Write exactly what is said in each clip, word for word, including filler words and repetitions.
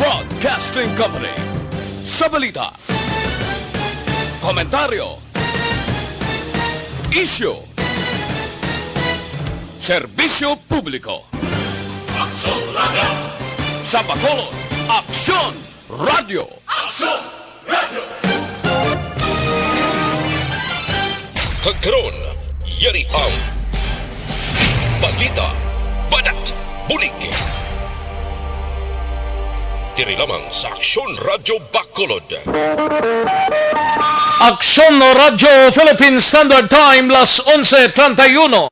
Broadcasting Company. Sa balita, komentaryo, isyu, serbisyo publiko. Aksyon Radio. Sa Bacolod, Aksyon Radio. Aksyon Radio. Kag karon, yari ang balita, banat, bulig. Diri lamang sa Aksyon Radio Bacolod. Aksyon Radyo Philippine Standard Time, las onse treinta y uno.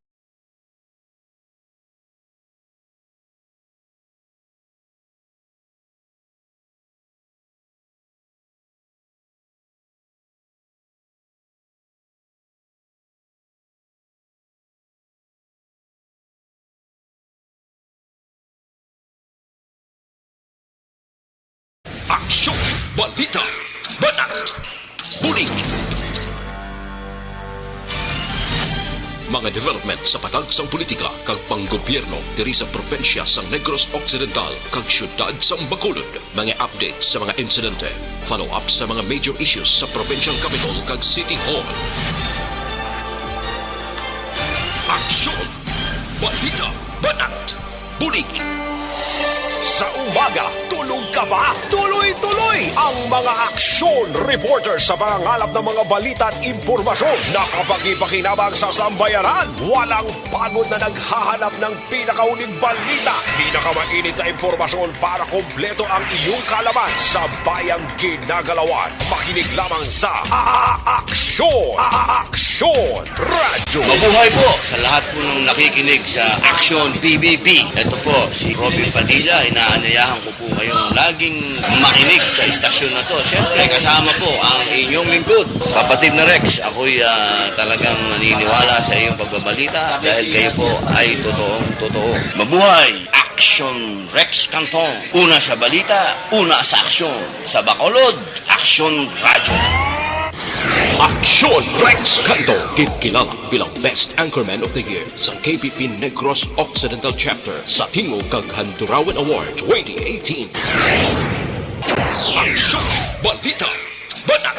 Aksyon, balita, banat, bulig. Mga development sa patagsang politika kag panggobyerno diri sa probinsya sang Negros Occidental kag siyudad sang Bacolod. Mga update sa mga insidente, follow-up sa mga major issues sa provincial capital kag City Hall. Aksyon! Balita! Banat! Bulig! Sa umaga, tulog ka ba? Tuloy-tuloy ang mga aksyon reporter sa pangangalap ng mga balita at impormasyon na kapakipakinabang sa sambayanan. Walang pagod na naghahanap ng pinakauling balita, pinakamainit na impormasyon para kompleto ang iyong kaalaman sa bayang ginagalawan. Makinig lamang sa A-, A-, Aksyon, A-, A-, Aksyon Radyo. Mabuhay po sa lahat po ng nakikinig sa Aksyon P B B. Ito po si Robin Padilla. Inaanyayahan ko po kayong laging makinig sa istasyon na to. Siyempre, kasama po ang inyong lingkod, Kapatid na Rex. Ako'y, ah, talagang naniniwala sa iyong pagbabalita dahil kayo po ay totoong totoo. Mabuhay! Aksyon Rex Cantong. Una sa balita, una sa aksyon. Sa Bacolod, Aksyon Radyo. Aksyon Rex Cantong, ginkilala bilang Best Anchorman of the Year sa K P P Negros Occidental Chapter sa Tingog kag Handurawan Award twenty eighteen. Aksyon, balita, banat,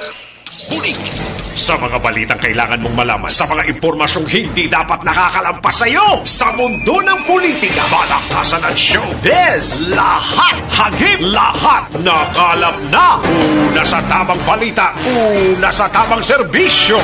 bulig. Sa mga balitang kailangan mong malaman, sa mga impormasyong hindi dapat nakakalampas sa iyo, sa mundo ng politika, palakpasan at showbiz, lahat hagip, lahat nakalap na. Una sa tamang balita, una sa tamang serbisyo.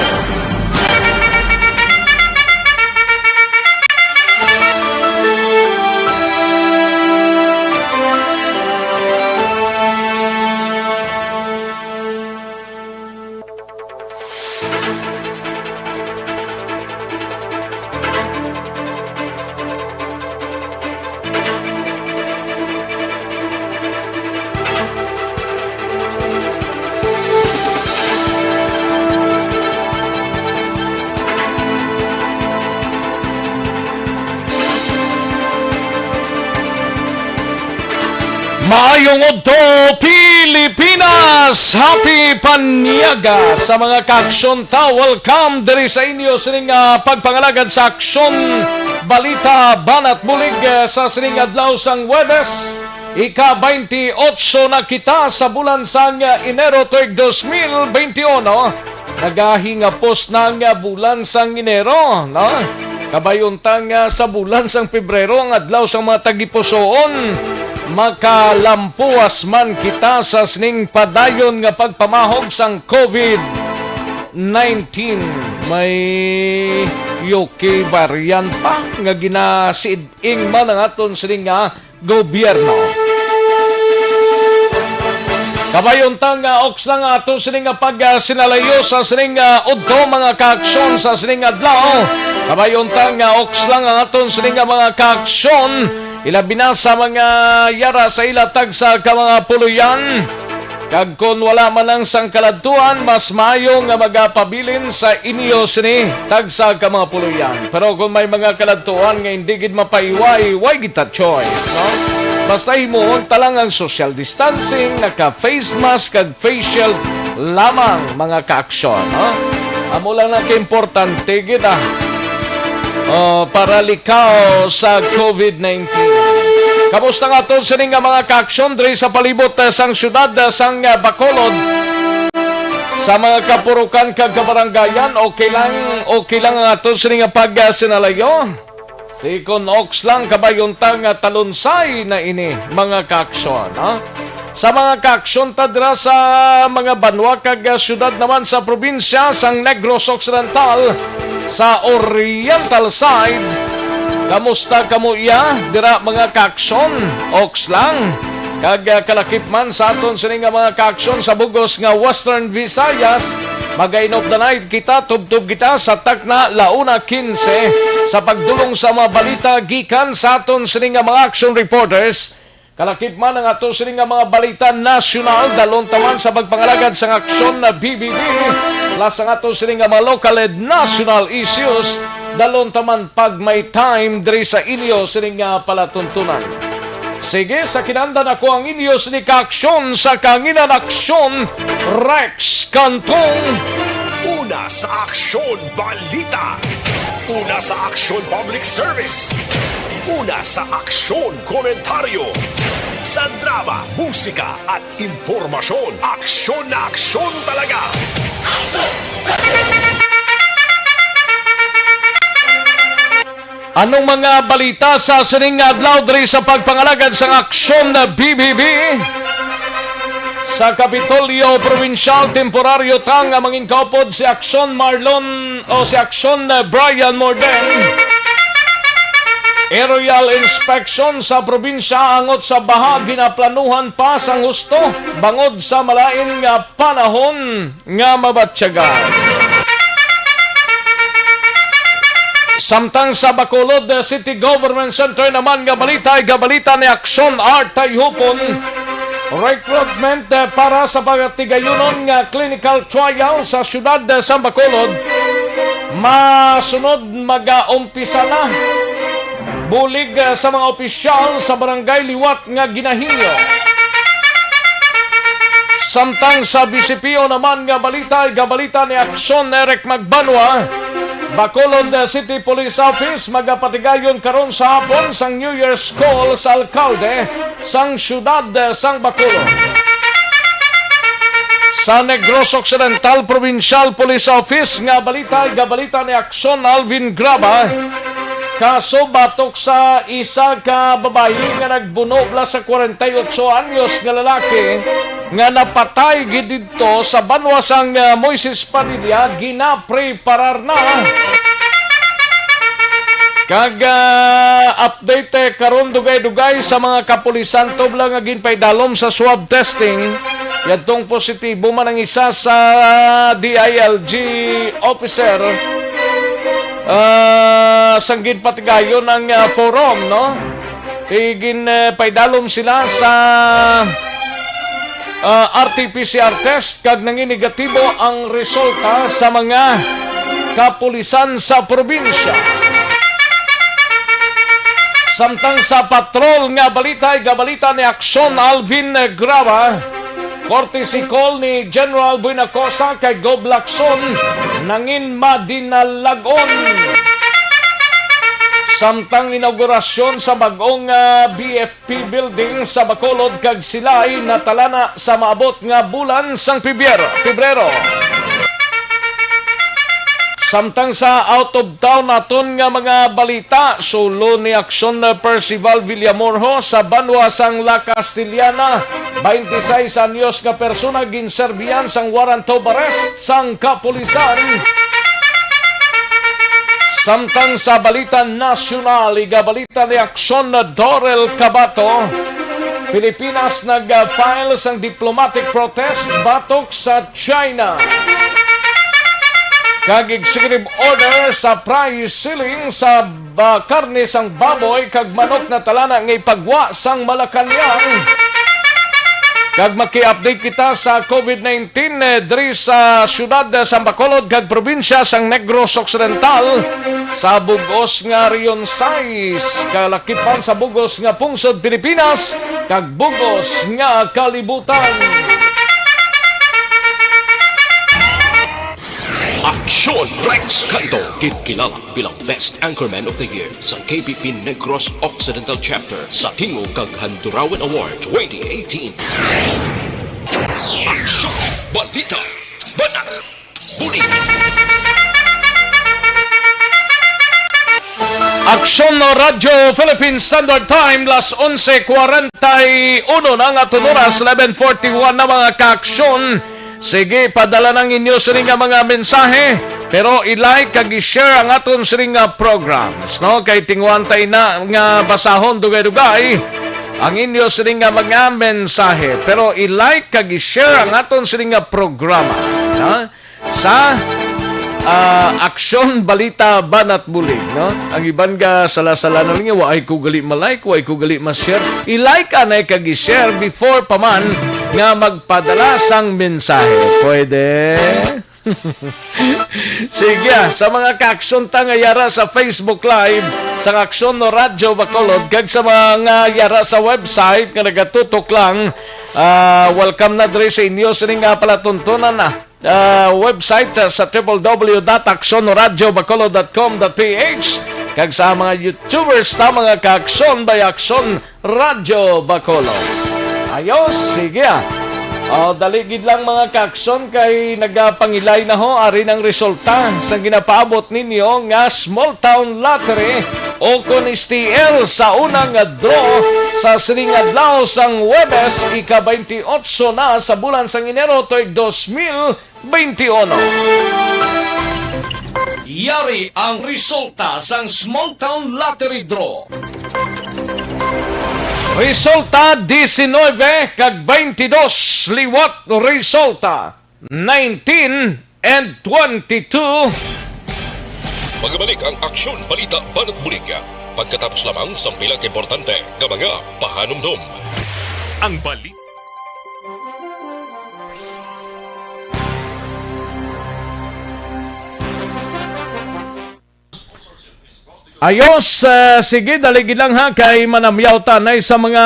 Maayong udto, Pilipinas! Happy Panyaga sa mga ka-aksyon ta. Welcome diri sa inyo sining, ah, pagpangalagad sa Aksyon Balita Banat Bulig, eh, sa sining adlaw sang Huwebes. Ika-twenty-eight na kita sa bulan sang Enero tuig dos mil twenty-one. Nagahingapos na ang bulan sang Enero, no? Kabay unta nga sa bulan sang Pebrero, ang adlaw sang mga tagipusoon, makalampuas man kita sa sining padayon nga pagpamahog sang COVID nineteen. May U K variant pa nga ginasid-ing man ang aton sining nga gobyerno. Kabay unta nga uksa lang ato sini nga pagsinalayo sa sining, ah, udto, mga kaaksyon, sa sining adlaw. Kabay unta nga uksa lang ang aton sini nga mga kaaksyon, ilabi na sa mga yara sa ila tagsa ka mga puloy-an. Kag kon wala man ang sang kaladtuan, mas maayo nga magapabilin sa inyo sini tagsa ka mga puloy-an. Pero kon may mga kaladtuan nga hindi gid mapaiway, way kita choice, no? Basta himuon ta lang ang social distancing, naka-face mask kag face shield lamang, mga kaaksyon, no? Amo lang na kaimportante gid, ah. Oh, para likaw sa COVID nineteen. Kamusta nga aton sini nga mga kaaksyon diri sa palibot, eh, sang siyudad, eh, sang, eh, Bacolod? Sa mga kapurukan kag kabarangayan, okay lang, okay lang ang aton sini nga pagsinalayo? Di kon oks lang, kabayon ta nga talunsay na ini, mga kaaksyon, ha? Sa mga kaaksyon ta dira sa mga banwa kag, ah, siyudad naman sa probinsya sang Negros Occidental, sa Oriental side. Kamusta kamo iya dira, mga kaaksyon? Oks lang. Kag, ah, kalakip man sa aton sini nga mga kaaksyon sa bugos nga Western Visayas, magainop na kita, tubtob kita sa takna, la una quince, sa pagdulong sa mga balita gikan sa aton sini nga mga action reporters. Kalakip man ang ato sini nga mga balita nasyonal, dalon ta man sa pagpangalagad sang aksyon na B B B, plus ang ato sini nga mga local and national issues, dalon ta man pag may time diri sa inyo sini nga palatuntunan. Sige, sa kinahanglan, ako ang inyo sini ka aksyon sa kahanginan, aksyon, Rex Cantong. Una sa aksyon, balita. Una sa aksyon, public service. Una sa aksyon, komentaryo. Sa drama, musika, at impormasyon, aksyon na aksyon talaga. Anong mga balita sa sining nga adlaw diri sa pagpangalagad sang aksyon na B B B? Sa Kapitolyo Probinsyal, temporaryo ta nga mangin kaupod si Aksyon Marlon o si Aksyon Brian Morden. Aerial inspection sa probinsya angot sa baha ginaplanuhan pa sang husto bangod sa malain nga panahon nga mabatyagan. Samtang sa Bacolod City Government Center naman nga balita, ay gabalita ni Aksyon Art Tayhupon, recruitment, eh, para sa pagatigayunon nga clinical trial sa siyudad, eh, sa Bacolod, masunod, mag-umpisa na. Bulig, eh, sa mga opisyal sa barangay liwat nga ginahingyo. Samtang sa B C P O naman nga balita, ay gabalita ni Aksyon Eric Magbanwa, Bacolod City Police Office, magapatigayon karon sa hapon sang New Year's Call sa alkalde sang siyudad sang Bacolod. Sa Negros Occidental Provincial Police Office nga balita, ay gabalita ni Aksyon Alvin Graba, kaso batok sa isa ka babayi nga nagbuno bala sa kwarenta y otso anyos nga lalaki nga napatay gid didto sa banwa sang, ah, Moises Padilla, ginapreparar na. Kag, ah, update, eh, karon, dugay-dugay sa mga kapulisan tubla nga ginpaidalom sa swab testing. Yadtong positibo man ang isa sa D I L G officer, ah, sang ginpatigayon ang, ah, forum, no? Ti gin, eh, paidalom sila sa, ah, R T P C R test kag nangin negatibo ang resulta sa mga kapulisan sa probinsya. Samtang sa patrol nga balita, ay gabalita ni Aksyon Alvin Graba, courtesy call ni General Buenacosa kay Gob Lacson, nangin madinalagon. Samtang inaugurasyon sa bag-ong, ah, B F P building sa Bacolod kag Silay natalana sa maabot nga bulan sang Pebrero, Pebrero. Samtang sa out of town naton nga mga balita, sulo ni Aksyon Percival Villamorho sa banwa sang La Castellana, twenty-six anyos nga persona ginserbihan sang warrant of arrest sang kapulisan. Samtang sa balita nasyonal, igabalita ni Aksyon Dorel Cabato, Pilipinas nag-file sang diplomatic protest batok sa China. Kag executive order sa price ceiling sa ba-, karne sang baboy kag manok natalana nga ipagwa sang Malacañang. Kag maki-update kita sa COVID nineteen, eh, diri sa siyudad, eh, sang Bacolod kag probinsya sang Negros Occidental, sa bug-os nga Region sais, kalakip man sa bug-os nga pungsod Pilipinas, kag bug-os nga kalibutan. Aksyon Rex Canto, ginkilala bilang Best Anchorman of the Year sa K P P Negros Occidental Chapter sa Tingog kag Handurawan Award twenty eighteen. Aksyon, balita, banat, bulig. Aksyon Radyo Philippine Standard Time, las onse kwarenta y uno na nga aton oras, eleven forty-one na, mga kaaksyon. Sige, padala ang inyo sini nga mga mensahe, pero i-like kag i-share ang aton sini nga programs, no? Kay tinguhan ta ina nga basahon dugay-dugay ang inyo sini nga mga mensahe, pero i-like kag i-share ang aton sini nga programa, ha? Sa, ah, Aksyon, Balita, Banat, Bulig, no? Ang iban ga sala-sala na ninyo, "Wa ay ko gali ma-like, wa ay ko gali ma-share." I-like anay kag i-share before pa man nga magpadala sang mensahe. Pwede? Sige, ah, sa mga kaaksyon ta nga yara sa Facebook Live, sa Aksyon no Radyo Bacolod, kag sa mga yara sa website nga nagatutok lang, ah, welcome na diri sa inyo sining, ah, palatuntunan, ah, ah, website, ah, sa triple W dot aksyon no radyo bacolod dot com dot P H, kag sa mga YouTubers ta, mga kaaksyon by Aksyon Radyo Bacolod. Ayos, sige, ah. Oh, dali gid lang, mga kaaksyon, kay nagapangilay na ho. Ari nang resulta sa ginapaabot ninyo nga Small Town Lottery o kon S T L sa una nga draw sa sining adlaw sang Huwebes, ika-twenty-eight na sa bulan sang Enero tuig dos mil twenty-one. Yari ang resulta sang Small Town Lottery Draw. Resulta diecinueve kag veintidós, liwat resulta nineteen and twenty-two. Magbalik ang Aksyon, Balita, Banat, Bulig pagkatapos lamang sang pila ka importante nga mga pahanumdom. Ang balik. Ayos, ah, sige, dali gid lang ha, kay manamyaw ta anay sa mga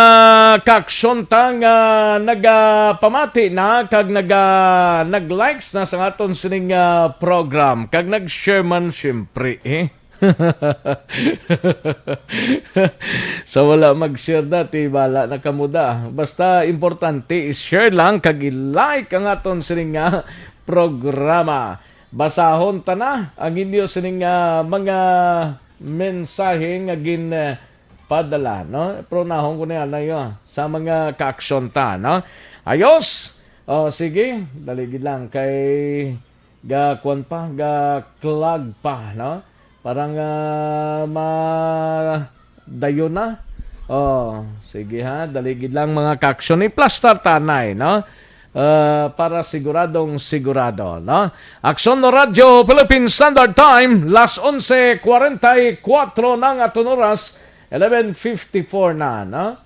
kaaksyon ta nga nagapamati na kag naga-, nag-likes na sa aton sining, ah, program, kag nag-share man, siyempre, eh. Sa wala mag-share dati, bala na kamo da. Basta importante is share lang kag i-like ang aton sining nga programa. Basahon ta na ang inyo sining nga mga mensahe nga gin, eh, padala, no? Pero nahon ko na yan, ayo, sa mga kaaksyon ta, no? Ayos! O, sige, dali gid lang kay ga-, kuwan pa, ga-clag pa, no? Parang, ah, ma-, dayon na. Oh, sige ha, dali gid lang, mga kaaksyon. I-plastar ta anay, no? Ah, para siguradong sigurado, no? Aksyon no Radyo Philippine Standard Time, las onse kwarenta y kuatro na nga aton oras, eleven fifty-four na, no?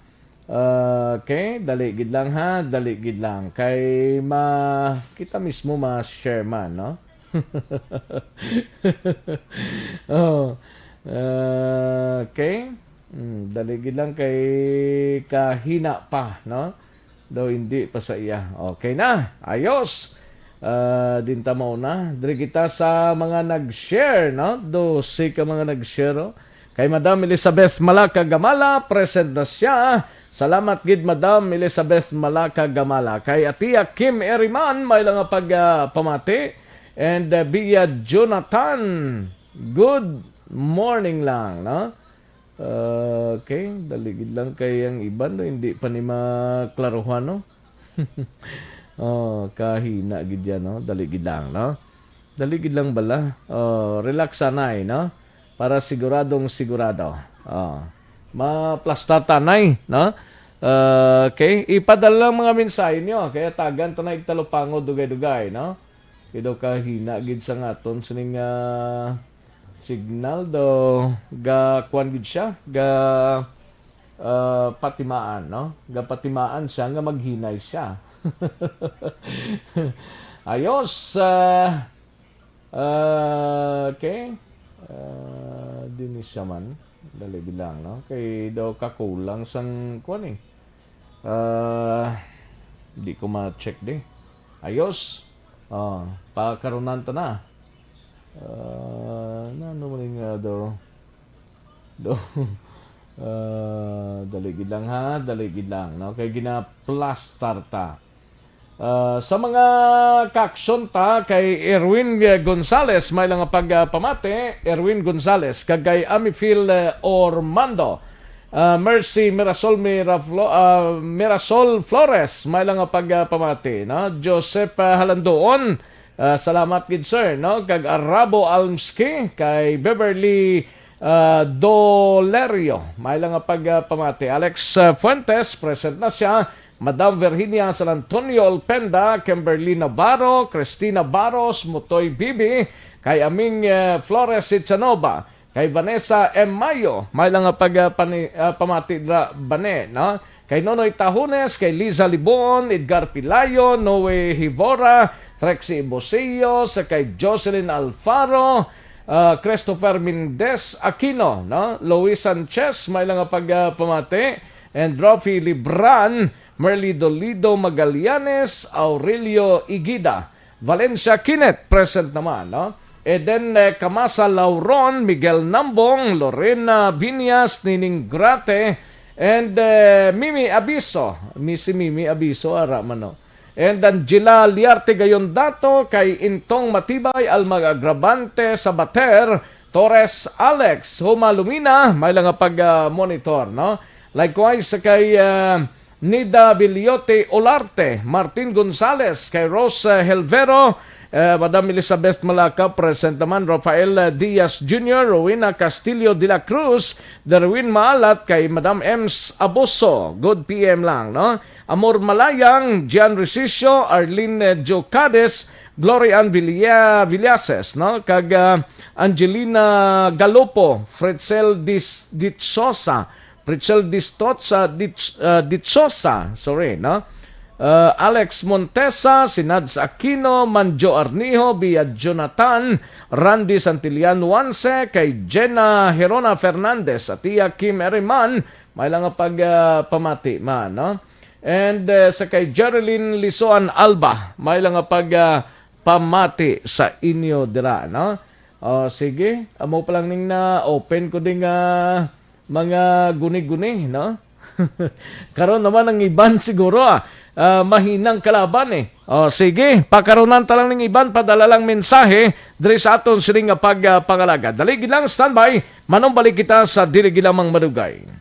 Okay, dali gid lang ha, dali gid lang. Kay ma-, kita mismo ma-share man, no? Oh, okay. Hmm, dali gid lang kay kahina pa, no? Daw hindi pa sa iya. Okay na. Ayos. Ah, din ta mao na. Diri kita sa mga nag-share, no? Dose ka mga nag-share, oh. Kay Madam Elizabeth Malaca Gamala, present na siya. Salamat gid, Madam Elizabeth Malaca Gamala. Kay Atia Kim Eriman, may lang nga pag, ah, pamati. And, ah, Bia Jonathan, good morning lang, no? Okay, dali gid lang kay ang iban, no, hindi pa ni maklaruhan, no? Oh, kahina gid yan, no? Dali gid lang, no? Dali gid lang bala. Oh, relax anay, no? Para siguradong sigurado. Oh, maplastar ta anay, no? Okay, ipadala lang mga mensahe nyo. Kaya tagan ta na igtalupangod dugay-dugay, no? Kay daw kahina gid sa nga aton sining, ah, signal daw ga kuan gid siya, ga, ah, patimaan, no? Ga patimaan siya nga maghinay siya. Ayos, ah, ah, okay. Ah, dini siya man. Dali bilang, no? Kay daw kakulang sang kuan eh. Ah, di ko ma-check di. Ayos. Oh, pakarunan ta na. Ah, nano man nga daw? Daw, ah, dali gid lang, ha, dali gid lang, no? Kay ginaplastar ta. Ah, sa mga kaaksyon ta kay Erwin Gonzales, may lang nga pagpamati, Erwin Gonzales, kag kay Amifil, eh, Ormando. Ah, Mercy Mirasol, Miraflo-, ah, Mirasol Flores, may lang nga pagpamati, no? Joseph, ah, Halandoon, ah, salamat gid, sir, no? Kag Arabo Almski, kay Beverly, ah, Dolerio, may lang nga pagpamati. Alex, ah, Fuentes, present na siya. Madam Virginia San Antonio Olpenda, Kimberly Navarro, Christina Baros, Mutoy Bibi, kay Aming, eh, Flores Sichanova, kay Vanessa M Mayo, may lang nga pag, ah, pani-, ah, pamati dira, bane, no? Kay Nonoy Tahones, kay Liza Libon, Edgar Pilayo, Noe Hibora, Trexie Ibosillo, sa kay Jocelyn Alfaro, ah, Christopher Mendez Aquino, no? Louis Sanchez, may lang nga pag, ah, pamati, and Rafi Libran, Merly Dolido Magallanes, Aurelio Igida, Valencia Kinet, present naman, no? Eden, eh, Kamasa Lauron, Miguel Nambong, Lorena Viñas, Nining Grate, and, eh, Mimi Abiso. Mi-, si Mimi Abiso, ara man, no? And Angela Liarte Gayon Dato, kay Intong Matibay, Almag Agravante, Sabater, Torres Alex, Huma Lumina, may lang nga pag, ah, monitor, no? Likewise, kay, ah, Nida Villote Olarte, Martin Gonzales, kay Rose, eh, Helvero, eh, Madam Elizabeth Malaka, present naman, Rafael, eh, Diaz Junior, Rowena Castillo de la Cruz, Derwin Maalat, kay Madam Ems Abuso, good P M lang, no? Amor Malayang, Gian Resicio, Arlene, eh, Jocades, Glory Ann Villa-, Villases, no? Kag, ah, Angelina Galopo, Fritzel Dis-, Ditsosa, Prichel Distosa, Dich-, ah, Dichosa, sorry, no? Ah, Alex Montesa, Sinads Aquino, Manjo Arnijo, Bia Jonathan, Randy Santillan Wanse, kay Jenna Herona Fernandez, Atia Kim Eriman, may lang nga pag, ah, pamati man, no? And, eh, sa kay Jerilyn Lisuan Alba, may lang nga pag, ah, pamati sa inyo dira, no? Oh, sige, amo pa lang ning na-open ko ding, ah, mga guni-guni, no? Karon naman ang iban siguro, ah, ah, mahinang kalaban, eh. Oh, sige, pakaronan ta lang ning iban, padala lang mensahe diri sa aton sining nga pag, ah, pangalaga. Dali gid lang, standby. Manumbalik kita sa dili gid lamang madugay.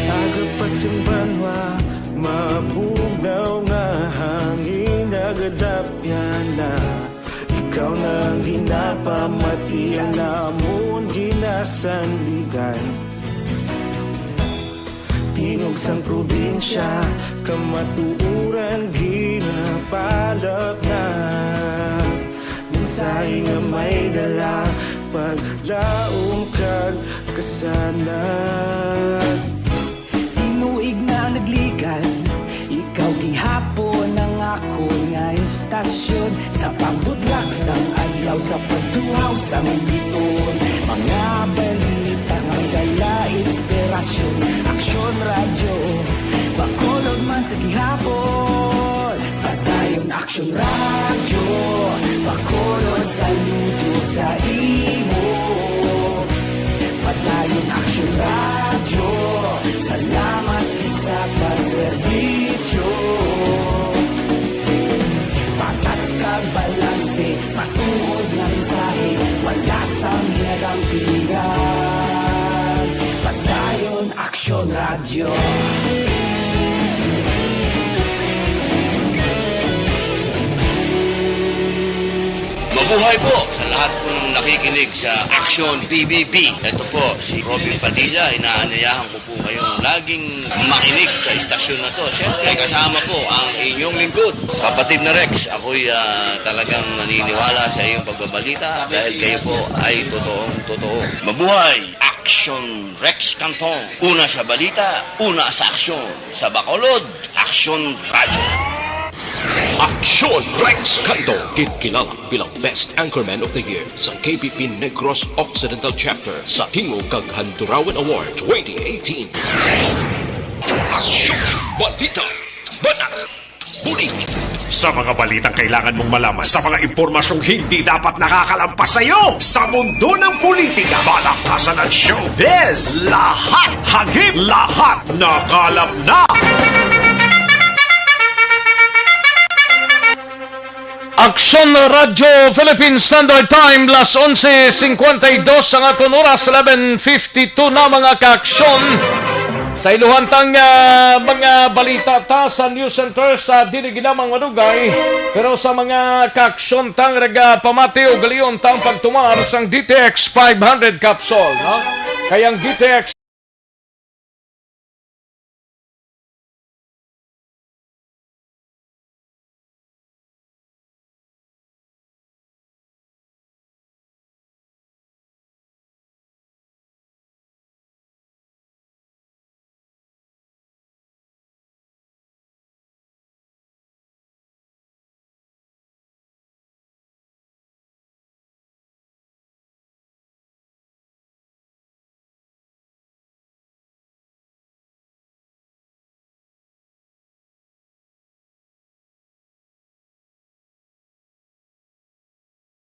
Aga pa sing banwa, mabugnaw nga hangin, nagadapyan na. Ikaw na ang ginapamati, ang amon ginasandigan. Tingog sang probinsya, kamatuoran ginapalapnag. Mensahe nga may dala, paglaom kag kasanag. Tinuig na nagligad, ikaw gihapon ang akon nga istasyon. Sa pagbudlak sang ayo Sa pagtuhaw sa mga balita, mga inspirasyon, Aksyon Radyo Bacolod man sa gihapon. Padayon Aksyon Radyo Bacolod, saludo sa imo. Padayon Aksyon Radyo, salamat sa pagserbisyo. Patas kag balanse, matuod nga mensahe, wala sang hinadang pilihan. Padayon Aksyon Radyo. Mabuhay po sa lahat po ng nakikinig sa Aksyon P B B. Ito po si Robin Padilla. Inaanyayahan ko po kayong laging makinig sa istasyon na to. Siyempre, kasama po ang inyong lingkod, kapatid na Rex. Ako'y, ah, talagang naniniwala sa iyong pagbabalita dahil kayo po ay totoong totoo. Mabuhay! Aksyon Rex Canton. Una sa balita, una sa aksyon. Sa Bacolod, Aksyon Radyo. Aksyon Rex Canton, ginkilala bilang Best Anchorman of the Year sa K P P Negros Occidental Chapter sa Tingog kag Handurawan Award twenty eighteen. Aksyon Balita. Bana. Bulig. Sa mga balitang kailangan mong malaman, sa mga impormasyong hindi dapat nakakalampas sa iyo, sa mundo ng politika, palakpasan at showbiz, lahat hagip, lahat nakalap na. Aksyon Radyo Philippine Standard Time, las onse cincuenta y dos ang aton oras, eleven fifty-two na, mga kaaksyon. Sa iluhan tang, ah, mga balita ta sa News Center sa dili ginamang madugay, pero sa mga kaaksyon tang nagapamati, ugalion tang pagtumar sang D T X five hundred capsule, no? Kay ang D T X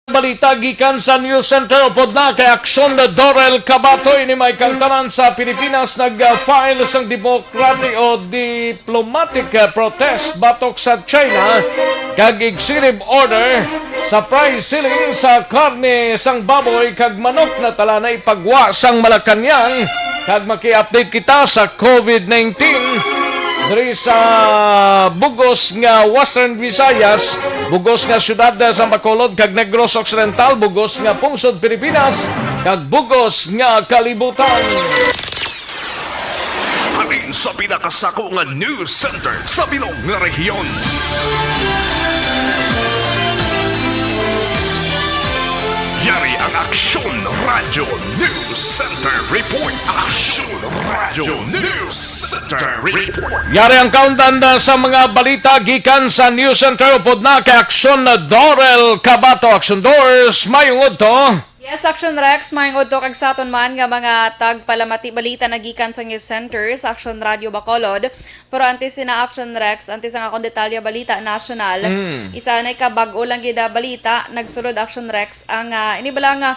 Balita gikan sa News Center, upod na kay Aksyon Dorel Cabato. Ini may kangtanan sa Pilipinas nag-file sang democratic o diplomatic, eh, protest batok sa China kag executive order sa price ceiling sa karne sang baboy kag manok. Natala na ipagwa sang Malacañang kag maki-update kita sa COVID nineteen diri sa bugos nga Western Visayas, bugos nga siyudad sa Bacolod kag Negros Occidental, bugos nga pungsod Pilipinas, kag bugos nga kalibutan. Halin sa pinakasako nga news center sa bilog nga rehiyon. Yari ang Aksyon Radyo News Center Report. Aksyon Radyo News Center Report. Yari ang countdown na sa mga balita gikan sa News Center. Upod na kay Aksyon Dorel Cabato. Aksyon Dors, mayong udto. Yes, Aksyon Rex, mayong udto kag sa aton man nga mga tagpalamati balita na gikan sa News Center sa Aksyon Radyo Bacolod. Pero antes sina Aksyon Rex, antes ang akong detalye balita nasyonal, Mm. isa na ka bag-o lang gid, ah, balita, nagsulod Aksyon Rex, ang, ah, ini bala nga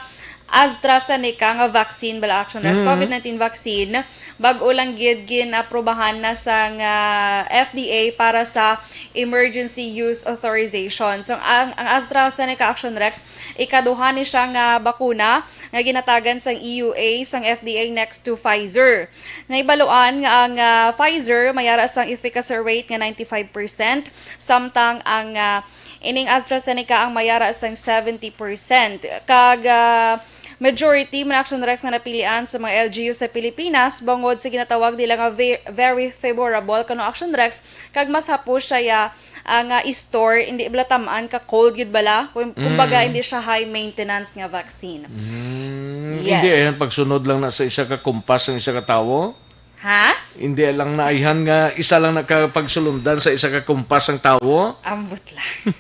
AstraZeneca nga vaccine bala, Aksyon Rex, Mm. COVID nineteen vaccine, bag-o lang gid gin-aprobahan na sang, ah, F D A para sa emergency use authorization. So, ang, ang AstraZeneca, Aksyon Rex, ikaduha ni siya nga bakuna nga ginatagan sang E U A sang F D A next to Pfizer. Nahibaluan nga ang, ah, Pfizer may ara sang efficacy rate nga ninety-five percent, samtang ang, ah, ining AstraZeneca ang may ara sang seventy percent. Kag, ah, majority man, Aksyon Rex, nga napilian sa mga L G U sa Pilipinas bangod sa ginatawag nila nga ve-, very favorable, kuno, Aksyon Rex, kag mas hapos siya ya, ah, nga i-store, hindi bala tam-an ka cold gid bala. Kung, kumbaga, Mm. hindi siya high maintenance nga vaccine. Mm, Yes. Hindi, eh, pagsunod lang na sa isa ka kumpas ang isa ka tawo? Ha? Hindi lang naayhan nga isa lang nakapagsulundan sa isa ka kumpas ang tawo. Ambot lang.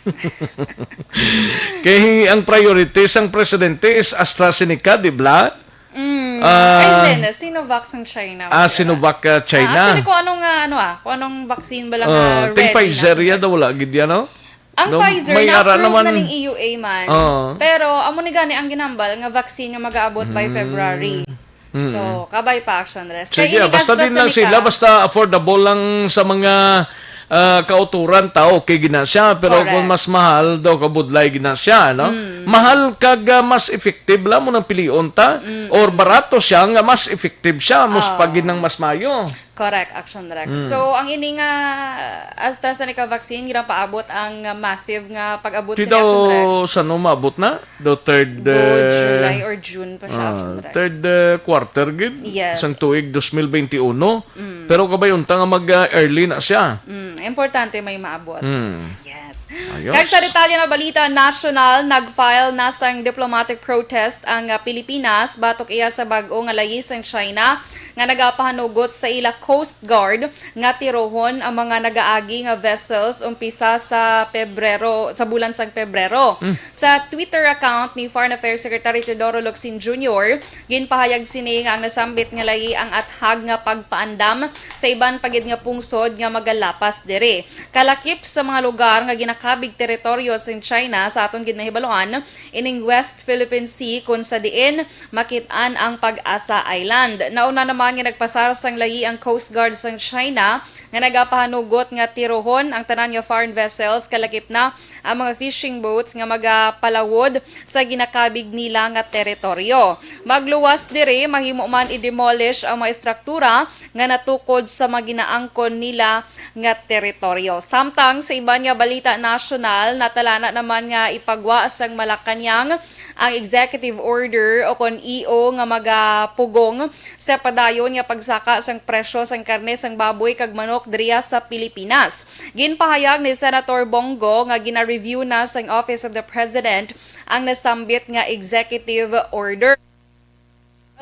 Kay ang priority sang presidente is AstraZeneca, di ba? Mm. Ah, Ay, then, Sinovac sa China. Ah, Sinovac, ah, China. Ah, actually, kung anong, ah, ano ah, kung anong vaccine ba lang Ah, ah, ting ready Pfizer na. ya daw wala gid yan, no? Ang No, Pfizer, may ara na-approve naman. Na ning E U A man. Oo. Pero, amo ni gani ang ginambal nga vaccine nga mag-aabot by February. Mm. So, kabay pa, Action Rest. Sige, Kay basta inig din lang AstraZeneca, sila, basta affordable lang sa mga ah, kauturan ta, okay gid na siya. Pero Correct. Kung mas mahal daw, kabudlay gid na siya, no? Mahal kag ah, mas effective lang mo nang pilion ta. Or barato siya nga mas effective siya, mas Ah. pagid ng mas mayo. Correct, Action Rex. So, ang ini nga AstraZeneca vaccine, ginapaabot ang uh, massive nga pag-abot Ti sa Action Rex. Daw, sa no maabot na? Daw third, Do uh, July or June pa siya, ah, Action Rex. Third uh, quarter gid Yes. sang tuig twenty twenty-one. Pero kabay unta nga mag-early na siya. Mm, importante may maabot. Hmm. Yes. Ayos. Kag sa detalye na balita, national, nag-file na sang diplomatic protest ang uh, Pilipinas batok iya sa bag-o nga layi sang China nga nagapahanugot sa ila Coast Guard nga tirohon ang mga nagaagi nga vessels umpisa sa Pebrero, sa bulan sang Pebrero. Sa Twitter account ni Foreign Affairs Secretary Teodoro Locsin Junior, ginpahayag sini nga ang nasambit nga layi ang athag nga pagpaandam sa iban pa gid nga pungsod nga magalapas diri. Kalakip sa mga lugar nga ginakabig teritoryo sang China sa aton gid nahibaluan, ining West Philippine Sea, kun sa diin makit-an ang Pag-asa Island. Nauna naman nga nagpasar sang layi ang Coast Guard sang China nga nagapahanugot nga tirohon ang tanan nga foreign vessels, kalakip na ang mga fishing boats nga magapalawod sa ginakabig nila nga teritoryo. Magluwas diri, mahimo man i-demolish ang mga estruktura nga natukod sa mga ginaangkon nila nga teritoryo. Samtang sa iban nga balita nasyonal, natalana naman nga ipagwa sang Malacañang ang executive order o kon E O nga magapugong sa padayon nga pagsaka sang presyo sang karne sang baboy kag manok diriya sa Pilipinas. Ginpahayag ni Senator Bong Go nga gina-review na sang Office of the President ang nasambit nga executive order.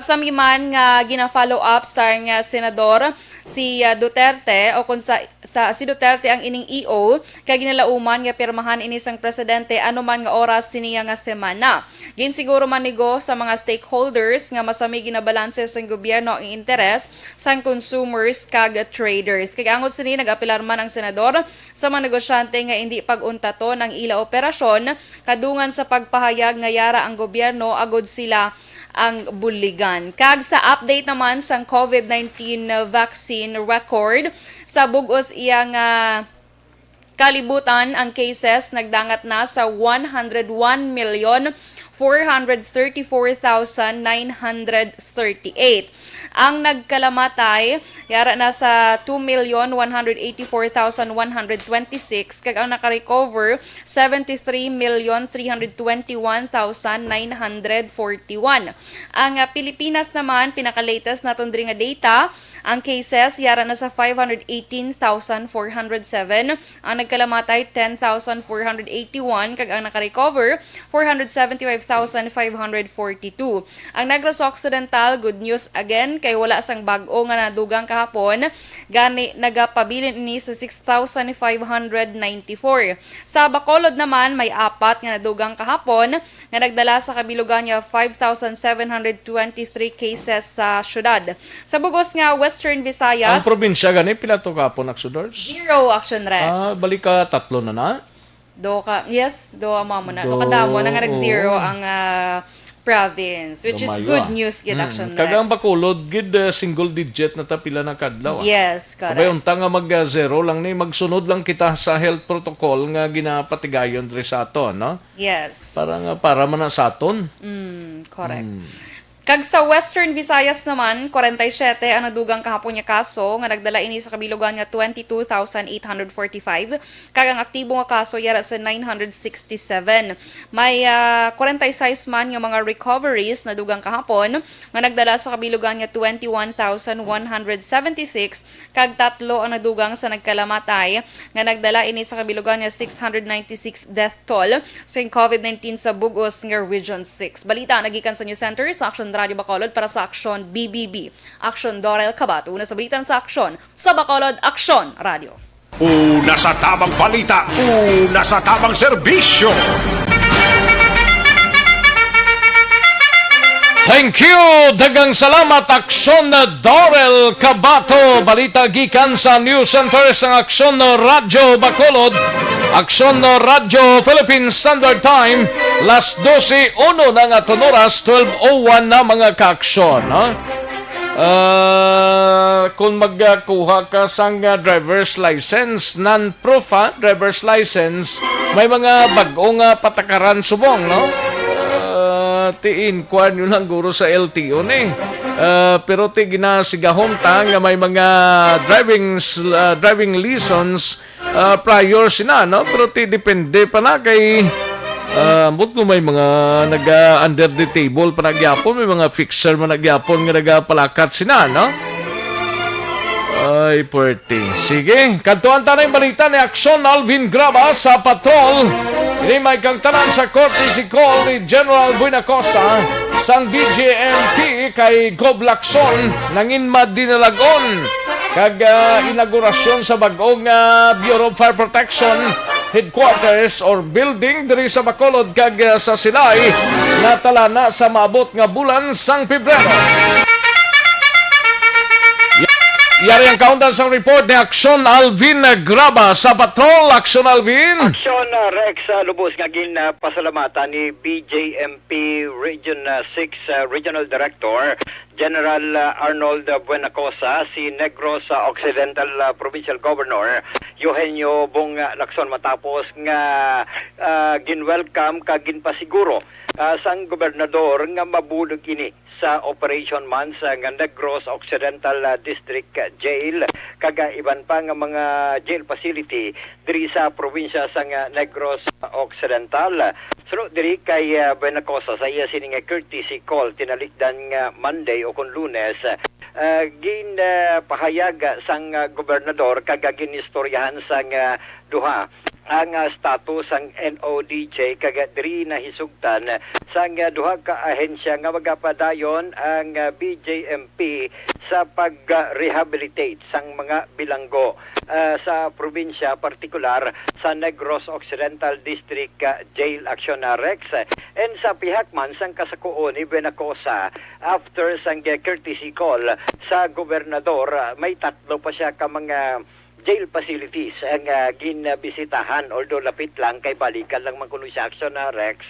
Masami man nga gina-follow up sang senador si ah, Duterte o kung sa, sa si Duterte ang ining E O kay ginalauman nga pirmahan ini sang presidente anuman nga oras sini nga semana. Ginsiguro man ni Go sa mga stakeholders nga masami ginabalanse sang gobyerno ang interes sang consumers kag traders. Kag angot sini nag-apelar man ang senador sa mga negosyante nga indi pag-untaton ang ila operasyon kadungan sa pagpahayag nga yara ang gobyerno agod sila ang buligan. Kag sa update naman sang COVID nineteen vaccine record, sa bug-os iya nga kalibutan, ang cases nagdangat na sa one hundred one million four hundred thirty-four thousand nine hundred thirty-eight. Ang nagkalamatay yara na sa two million one hundred eighty-four thousand one hundred twenty-six, kag ang nakarecover seventy-three million three hundred twenty-one thousand nine hundred forty-one. Ang ah, Pilipinas naman, pinaka-latest naton diri nga data, ang cases yara na sa five hundred eighteen thousand four hundred seven, ang nagkalamatay ten thousand four hundred eighty-one, kag ang nakarecover four hundred seventy-five thousand five hundred forty-two. Ang Negros Occidental, good news again, kay wala sang bag-o nga nadugang kahapon, gani nagapabilin ini sa six thousand five hundred ninety-four. Sa Bacolod naman, may apat nga nadugang kahapon nga nagdala sa kabilugan nga five thousand seven hundred twenty-three cases sa syudad. Sa bugos nga Western Ang Visayas, probinsya gani, pila to kahapon, Axodars? Zero, Action Rex. Ah, balik ka tatlo na na. Do ka, yes, do ang mga muna. Do Do, ka damo na nga nag-zero oo. Ang ah, province, which is Lumayo, good ah. news gid, Mm. Action Kag ang Rex. Bacolod gid, uh, single digit na ta pila na kadlaw, ah. Yes, Abay, correct. Unta nga mag-zero lang ni, magsunod lang kita sa health protocol nga ginapatigayon diri sa aton, no? Yes. Para nga, para man na sa aton. Mm, correct. Kag sa Western Visayas naman, forty-seven ang nadugang kahapon nga kaso nga nagdala ini sa kabilugan nga twenty-two thousand eight hundred forty-five, kag ang aktibo nga kaso yara sa nine hundred sixty-seven. May ah, forty-six man nga mga recoveries nadugang kahapon nga nagdala sa kabilugan nga twenty-one thousand one hundred seventy-six, kag tatlo ang nadugang sa nagkalamatay nga nagdala ini sa kabilugan nga six hundred ninety-six death toll sa COVID nineteen sa bugos nga Region six. Balita nagikan sa News Center sa Action Radyo Bacolod para sa Aksyon B B B. Aksyon Dorel Cabato, una sa balita sa Aksyon sa Bacolod, Aksyon Radyo. Una sa tabang balita, una sa tabang serbisyo. Thank you! Daghang salamat, Aksyon Dorel Cabato. Balita gikan sa News Center sang Aksyon Radyo Bacolod, Aksyon Radyo Philippine Standard Time, las dose uno na nga aton oras, twelve oh one na, mga kaaksyon, ha? Ah, kung magkuha ka sang, ah, driver's license, non-proof, ha, driver's license, may mga bag-o nga patakaran subong, no? Ah, ti-inquire nyo lang guro sa L T O ni. Ah, pero ti ginasigahom ta nga may mga driving s-, ah, driving lessons, ah, prior sina, no? Pero ti depende pa na kay, ah, ambot ko, may mga naga under the table pa na gyapon, may mga fixer man na gyapon nga nagapalakat sina, no? Ay, puwerte. Sige, kadtuan ta na yung balita ni Aksyon Alvin Graba sa Patrol. Ini may kang tanan sa courtesy call ni General Buenacosa sang B J M P kay Gob Lacson nangin madinalagon kag, ah, inaugurasyon sa bag-ong, ah, Bureau of Fire Protection Headquarters or building diri sa Bacolod kag, ah, sa Silay natalana sa maabot nga bulan sang Pebrero. Ya-, yari ang kaundan sang report ni Aksyon Alvin Graba sa Patrol. Aksyon Alvin. Aksyon, ah, Rex, ah, lubos nga gin, ah, pasalamatan ni B J M P Region, ah, six, ah, Regional Director General, ah, Arnold Buenacosa, si Negros, ah, Occidental, ah, Provincial Governor Eugenio Bong, ah, Lacson, matapos nga, ah, gin-welcome kag ginpasiguro, ah, sang gobernador nga mabulig ini sa operation man sa nga Negros Occidental, ah, District Jail kag, ah, iban pa nga mga jail facility diri sa probinsya sang, ah, Negros Occidental. Suno diri kay, ah, Buenacosa, sa iya sini nga courtesy call tinalikdan nga Monday o kon Lunes, ah, gin, ah, pahayag sang, ah, gobernador kag ginistoryahan sang, ah, duha ang, ah, status sang N O D J kag diri nahisugtan sang, ah, duha ka ahensya nga magapadayon ang, ah, B J M P sa pag-rehabilitate sang mga bilanggo, ah, sa probinsya, partikular sa Negros Occidental District, ah, Jail Action, ah, Rex. And sa pihak man sang kasakuon ni Buenacosa, after sang courtesy call sa gobernador, ah, may tatlo pa siya ka mga jail facilities ang, ah, ginbisitahan, although lapit lang kay balikan lang man kuno siya, Action, ah, Rex.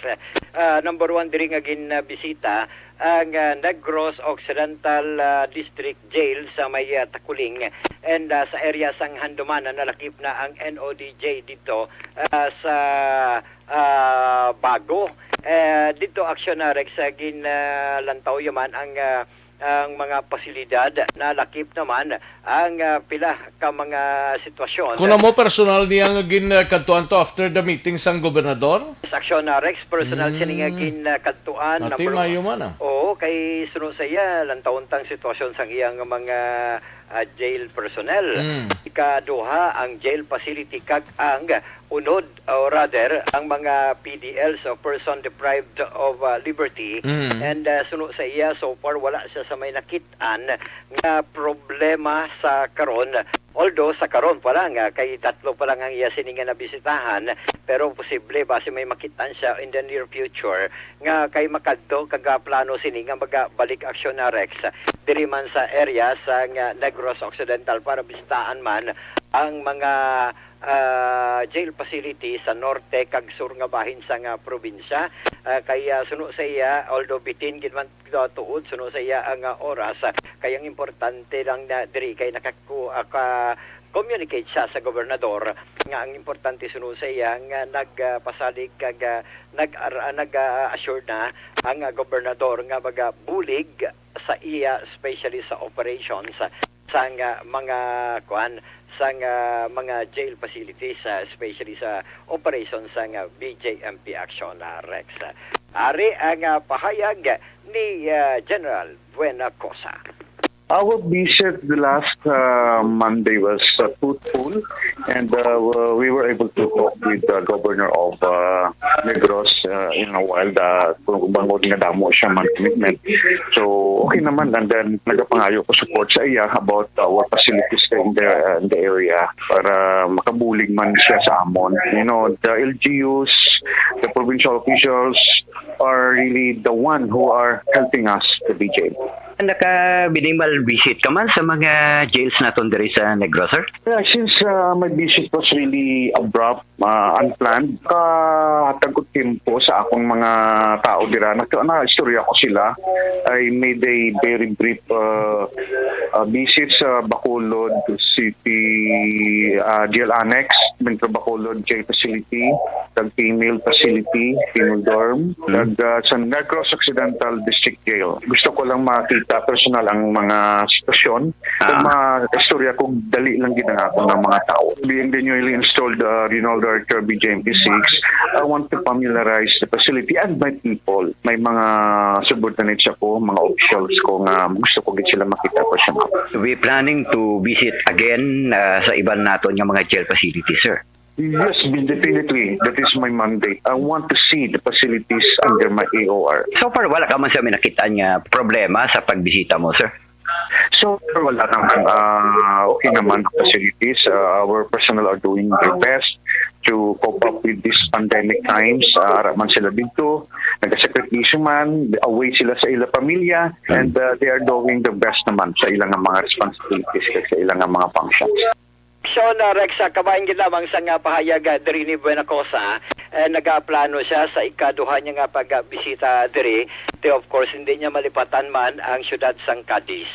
Ah, number one diri nga ginbisita ang, ah, Negros Occidental, ah, District Jail sa may, ah, Taculing, and, ah, sa area sang Handumanan nalakip na ang N O D J dito, ah, sa, ah, Bago. Eh, dito, Action, ah, Rex, ah, gin, ah, lantaw yaman ang, ah, ang mga pasilidad. Nalakip naman ang, ah, pila ka mga sitwasyon. Kung amo personal niya nga gin, ah, kadtuan to after the meeting sang gobernador? Sa Action, ah, Rex, personal Mm. sini nga gin, ah, kadtuan. Ati Number mayo one. man, ah. Oo, kay suno sa iya, lantawon tang sitwasyon sang iyang mga, ah, jail personnel. Mm. Ikaduha, ang jail facility kag ang unod, or rather, ang mga P D Ls o person deprived of, ah, liberty. Mm. And, ah, suno sa iya, so far, wala siya sa may nakit-an nga problema sa karon. Although sa karon pa lang, ah, kay tatlo pa lang ang iya sini nga nabisitahan, pero posible basi may makit-an siya in the near future nga kay makadto kag, ah, plano sini nga magabalik aksyon na Rex diri man sa area sa nga Negros Occidental para bisitahan man ang mga, ah, jail facility sa norte kag sur nga bahin sa nga probinsya. Ah, kay, ah, suno sa iya, although bitin gid man, ah, tuod suno sa iya ang, ah, oras, ah, kay ang importante lang na diri kay nakaku-, ah, ka-communicate siya sa gobernador nga ang importante suno sa iya nga nagpasalig kag, ah, nag-, ah, nag-assure na ang, ah, gobernador nga magabulig sa iya, especially sa operations, ah, sang, ah, mga, kuan, sang, ah, mga jail facilities, ah, especially sa operations sang, ah, B J M P Action, ah, Rex. Ari ang, ah, pahayag ni, ah, General Buenacosa. Our visit the last uh, Monday was uh, fruitful, and uh, we were able to talk with the governor of uh, Negros uh, in a while. Uh, kung bangod nga damo siya man commitment. So, okay naman. And then, nagapangayo ko support sa iya about our facilities in the, in the area para makabulig man siya sa amon. You know, the L G Us, the provincial officials are really the one who are helping us, the B J. Naka-minimal visit ka man sa mga jails naton diri sa Negros, sir? Yeah, since uh, my visit was really abrupt, uh, unplanned, kahatag ko tempo sa akong mga tao dira. Nag-, na-istorya ko sila. I made a very brief uh, uh, visit sa Bacolod City uh, Jail Annex, Metro Bacolod Jail Facility, kag female facility, female dorm, kag uh, sa Negros Occidental District Jail. Gusto ko lang makita personal ang mga sitwasyon. Kag Ah. ma-istorya ko, dali lang gid ang akon nga mga tao. Being the newly installed uh, Regional Director of B J M P six, I want to familiarize the facility and my people. May mga subordinates ako, mga officials ko nga gusto ko gid sila makita personal. We planning to visit again uh, sa iban naton nga mga jail facility, sir. Yes, definitely. That is my mandate. I want to see the facilities under my A O R. So far, wala ka man sa may nakita nga problema sa pagbisita mo, sir? So far, wala naman. Ah, okay naman ang facilities. Ah, our personnel are doing their best to cope up with these pandemic times. Ah, ara man sila dito, nagasakripisyo man, away sila sa ila pamilya, and ah, they are doing their best naman sa ilang mga responsibilities kag sa ilang mga functions. Sean, uh, Rex, uh, kabahin gid lamang sa nga pahayag uh, diri ni Buenacosa, eh, nagaplano siya sa ikaduha niya nga pagbisita diri. Te, of course, hindi niya malipatan man ang siyudad sang Cadiz.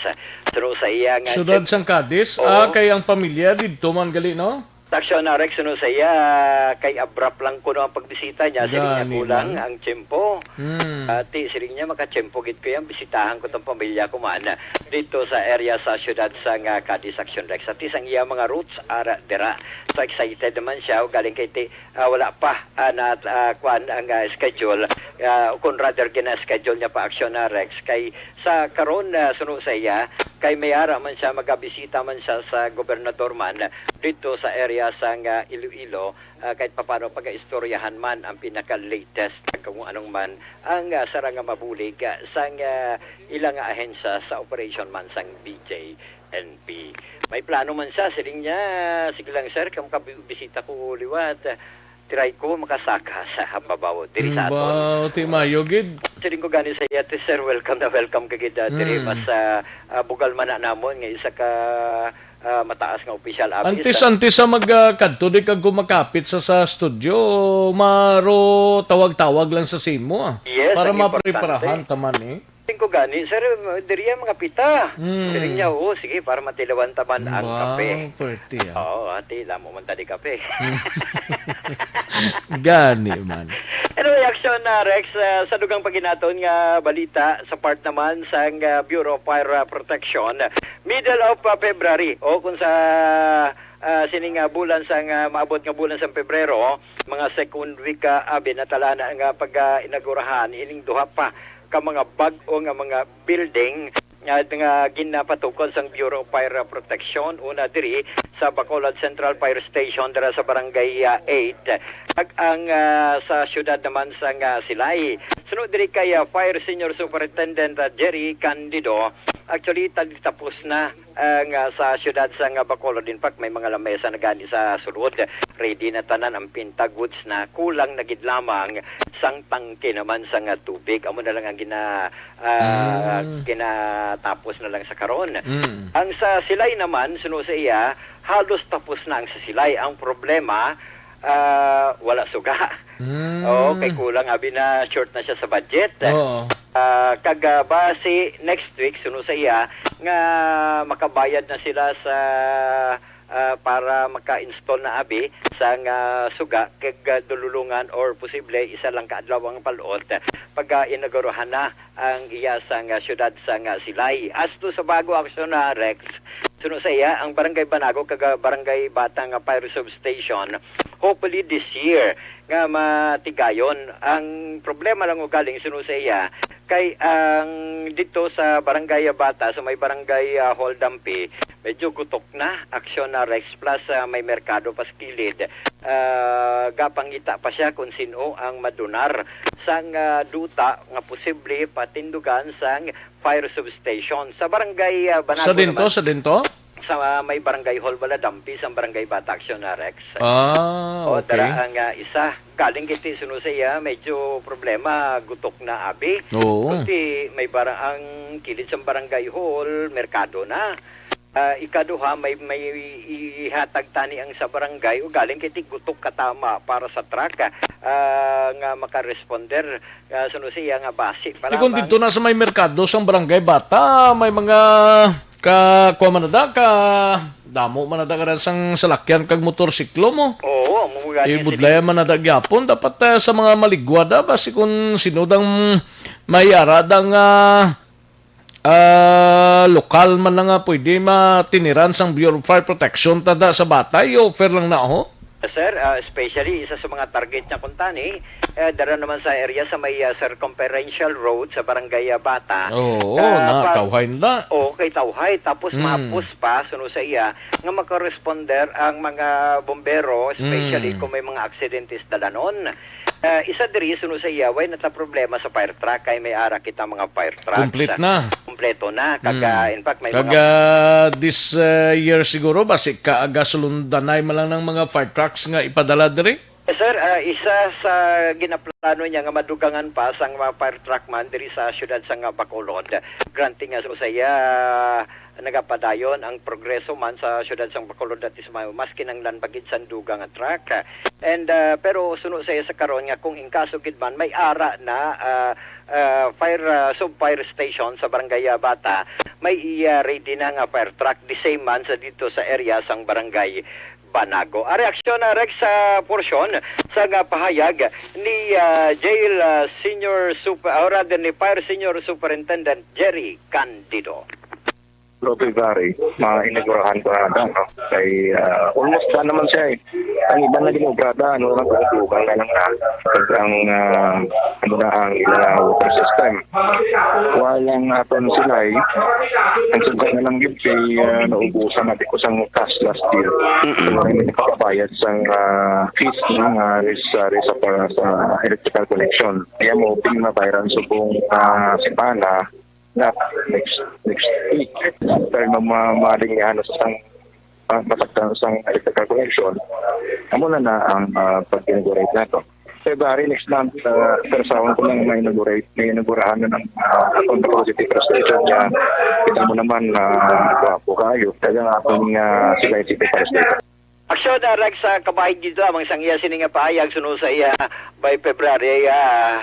Suno sa iya nga Siyudad sang Cadiz? Oo. Ah, kay ang pamilya didto man gali, no? Aksyon na, Rex, suno sa iya, kay abrupt lang kuno ang pagbisita niya. Siling niya Gani kulang man. Ang tiyempo. Hmm. Ati, siling niya, makatiyempo gid ko yan. Bisitahan ko tong pamilya ko man dito sa area sa siyudad sa nga Cadiz Action Rex. Ati, sang iya mga roots, ara, dira. So, excited naman siya. Galing kay ti, ah, wala pa, ah, na, ah, kuan ang ah, schedule. Ah, kung rather, gina-schedule niya pa aksyon na Rex. Kay sa karon, ah, suno sa iya, kay may ara man siya, magabisita man siya sa gobernador man dito sa area sa nga Iloilo. Ah, kahit papano pag-istoryahan man ang pinaka-latest kung anong man ang ah, sara nga mabulig ah, sang ah, ila nga ahensya sa operation man sang B J N P. May plano man siya, siling niya, sige lang sir, kung kabisita ko liwat, ah, try ko makasaka sa hababaw diri sa Mm, aton. Ba, ti mayo gid. Siling ko gani sa iya, ti sir, welcome na welcome ka gid ah, diri. Mm. Mas ah, ah, bugal man na namon nga isa ka ah, mataas nga opisyal abi Antes, sa antes sa mag ah, kadto di kag kumakapit sa sa studio, maro tawag-tawag lang sa simo ah. Yes, para ang importante. Mapreparahan ta man eh. Tingko gani, sir, diri ang mga pita. Hmm. Siling niya, oo, sige, para matilawan ta man ang Wow, kape. Pwerte ah. Oo, ati, lamo man ta di kape. Hmm. Gani man. Anyway, aksyon na, Rex, ah, sa dugang paginaton nga balita sa part naman sang ah, Bureau of Fire ah, Protection, middle of ah, February, o kung sa ah, sining ah, bulan sang ah, maabot nga bulan sang Pebrero, mga second week ah, abi, natalana nga pag-inaugurahan ining duha pa ka mga bag-o nga mga building nga, nga ginapatukod sang Bureau of Fire Protection, una diri sa Bacolod Central Fire Station dira sa Barangay ah, eight, kag ang ah, sa siyudad naman sang ah, Silay. Suno diri kay ah, Fire Senior Superintendent ah, Jerry Candido, actually, tali tapos na ang ah, sa siyudad sang ah, Bacolod. In fact, may mga lamesa na gani sa sulod. Ready na tanan ang pinta, goods na. Kulang na gid lamang sang tangke naman sang ah, tubig. Amo na lang ang gina ah, Mm. ginatapos na lang sa karon. Mm. Ang sa Silay naman, suno sa iya, halos tapos na ang sa Silay. Ang problema, ah, wala suga. Mm. Oo, kay kulang abi na short na siya sa budget. Oo. Ah, kag ah, basi next week, suno sa iya, nga makabayad na sila sa ah, para maka-install na abi sang ah, suga kag ah, dululungan or posible isa lang ka adlaw ang palot pag ah, inauguruhan na ang iya sang ah, siyudad sang ah, Silay. As to sa bago aksyon na Rex, suno sa iya, ang Barangay Banago kag ah, Barangay Batang nga Fire Substation, hopefully this year nga matigayon. Ang problema lang ugaling suno sa iya, Kay ang dito sa Barangay Bata, sa may Barangay, ah, Hall Dampi, medyo gutok na. Aksyon na, Rex, plus, ah, may merkado pa sa kilid. Ah, gapangita pa siya kung sino ang madunar sang, ah, duta nga posible patindugan sang fire substation. Sa Barangay, ah, Banago Sa dinto, naman, sa dinto? Sa may Barangay Hall, Baladampi, sa Barangay Bata, Aksyon na, Rex. Ah, O, okay. Dara ang, ah, isa. Galing kiti suno sa iya, medyo problema, gutok na abi. Oo. Kundi may bara-, ang kilid sa Barangay Hall, merkado na. Ah, ikaduha, may, may i-, ihatag tani ang sa barangay, o galing kiti gutok katama para sa truck, ah, nga makaresponder, ah, suno sa iya nga basi pa Di kung lamang. Dito na sa may merkado sang Barangay Bata, may mga ka, kuha man na da, ka, damo man na da ka sang salakyan kag motorsiklo mo. Oo, amo gani, Ibudlaya man na da gyapon. Dapat, ah, sa mga maligwa da, basi kung sino dang may ara da nga, ah, lokal man na nga pwede matiniran sang Bureau of Fire Protection ta da sa Bata, i-offer lang na, ho? Sir, ah, especially isa sa mga target niya kuntani, eh, dara naman sa area sa may, ah, circumferential road sa Barangay, ah, Bata. Oo, Ah, na, pag tawhay na. Oo, kay tawhay. Tapos Mm. mahapos pa, suno sa iya, nga makoresponder ang mga bombero, especially Mm. kung may mga aksidente sa dalanon. Ah, isa diri, suno sa iya, way nata problema sa fire truck, kay may ara kita mga fire trucks. Complete na. Kompleto na. Kag, Mm. ah, in fact, may Kag, mga ah, this, ah, year siguro, basi ka aga sulundanay man lang ng mga fire trucks nga ipadala diri? Eh, sir, ah, isa sa ginaplano niya nga madugangan pa sang mga fire truck man diri sa siyudad sang Bacolod. Granting nga sa iya, nagapadayon ang progreso man sa siyudad sang Bacolod at Ismayo, mas kinanglan pa gid sang dugang nga truck. And, ah, pero suno sa iya sa karon nga kung in kaso gid man may ara na, ah, ah, fire, ah, sub-fire station sa Barangay, ah, Bata, may iya ready na nga fire truck, the same man sa dito sa area sang Barangay Banago. Ang reaksyon na, Rex, sa porsyon sa nga pahayag ni, ah, Jail, ah, Senior Super, or rather, ni Fire Senior Superintendent Jerry Candido. Pero February, mainigurahan pa na, no? Kay, ah, almost na naman siya, eh. Ang iban na ginobrada, ano, lang, tutukan na lang na. Ang, ah, ano na ang ilang, ah, water system. Walang aton silay, ang sugat na lang gid kay, ah, naubusan natin ko sang cash last year. Mm-mm. Wala na nakabayad sang, ah, fees, no, nga ris-, ah, ris-, sa, sa electrical connection. Kaya mo, pin mabayran subong, ah, semana, na next, next week. Pero no, ma-, maling ano sa sang, ah, masaktan sang electrical connection, amo na na ang, ah, pag-inaugurate nato. February next month, ah, pero sa ko lang may inaugurate, may inaugurahan na ng, ah, akong Bacolod City Fire Station niya. Kita mo naman na gwapo kayo. Talagang akong, ah, sila yung City Fire Station. Aksyon, ah, Rex, sa kabahin dito lamang sang iya sini nga pahayag, suno sa iya by February, ah,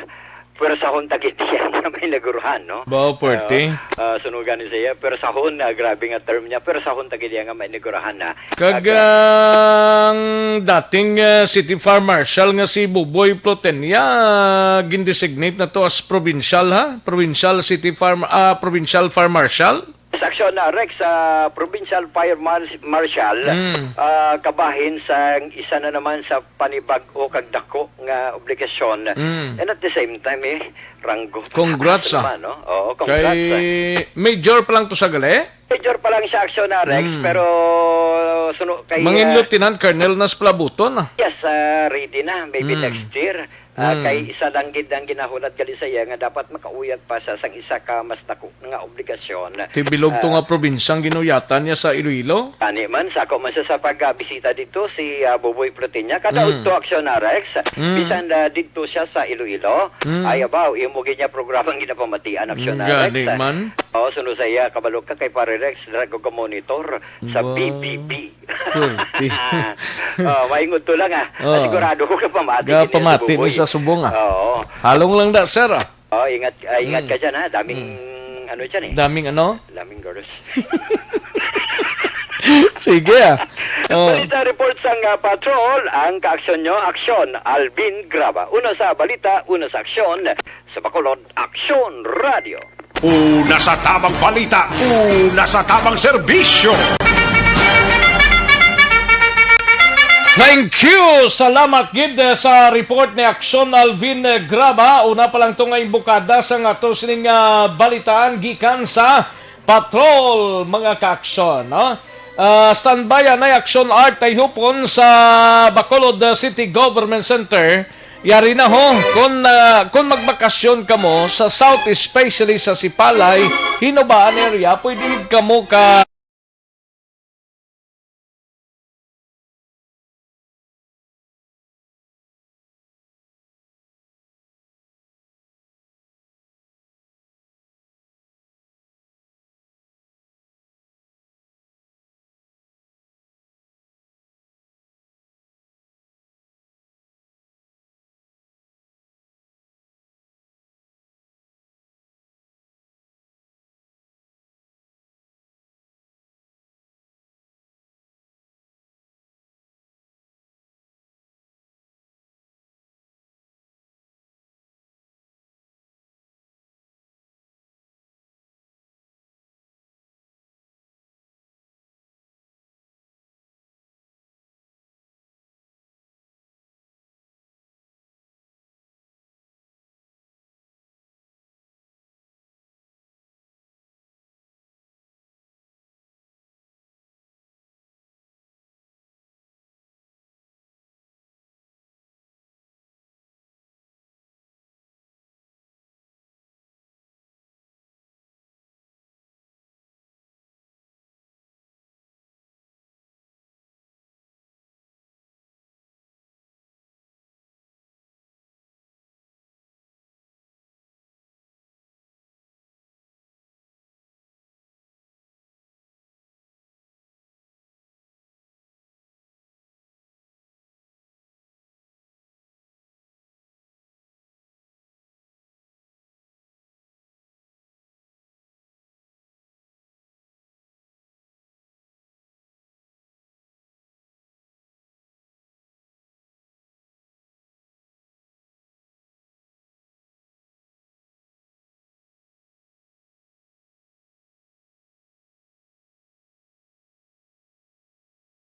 pwersahon ta gid iya nga may naguruhan, no? Ba, pwerte. Ah, ah, sunugan ni sa iya, pwersahon, ah, grabe nga term niya, pwersahon ta gid iya nga may naguruhan na. Kag, Kag, ah, ang dating, ah, City Fire Marshal nga si Buboy Plotenia, ah, gindesignate na to as provincial, ha? Provincial City Fire, ah, Provincial Fire Marshal? Sa aksyon na, Rex, sa Provincial Fire Mar-, Marshal, Mm. ah, kabahin sa isa na naman sa panibag-o kag dako nga obligasyon. Mm. And at the same time, eh, ranggo. Congrats, Ano ah. naman, no? Oo, congrats, Kay ah. Major pa lang to sa gali? Major pa lang siya, aksyon na, Rex, Mm. pero suno kay, Mangin ah, Lieutenant Colonel na sa palabuton, ah. Yes, ah, ready na. Maybe Mm. next year. Ah, Mm. kay isa lang gid ang ginahulat gali sa iya nga dapat makauyat pa siya sang isa ka mas dako nga obligasyon. Ti bilog to Ah. nga probinsyang ginuyatan niya sa Iloilo? Tani man, sa ako man siya sa pagbisita dito, si, ah, Buboy Plotenia. Kada Mm. udto aksyon na, Rex. Mm. Bisan, ah, dito siya sa Iloilo. Mm. Ay, abaw, imo gid niya programang ginapamatian aksyon Mm, na, Rex. gani man. Oo, suno sa iya, kabalo ka kay Pare Rex, dara ko ka monitor sa Wow. B B B. Pwerte. Oh, maingod to lang, ah. Oh. Sigurado ko ka pamati Ga gid niya pamati subong, ni boy. sa subong, ah. Oo. Halong lang da, sir, ah. Oh, ingat, ah, ingat Mm. ka dyan, ha. Daming, Mm. ano dyan, eh. Daming ano? Daming girls. Sige, ah. Oh. Balita report sang, ah, patrol, ang kaaksyon nyo, aksyon. Alvin Graba. Una sa balita, una sa aksyon. Sa Bacolod, Aksyon Radio. Una sa tamang balita, una sa tamang serbisyo. Thank you! Salamat gid, eh, sa report ni Action Alvin, eh, Graba. Una pa lang to nga imbukada sa nga to sining, ah, balitaan gikan sa Patrol, mga ka-aksyon, no? Ah, standby anay Action Art Tayhupon sa Bacolod, ah, City Government Center. Yari na ho, kung, ah, kung magbakasyon kamo sa South, especially sa Sipalay, Hinobaan area, pwede kamo ka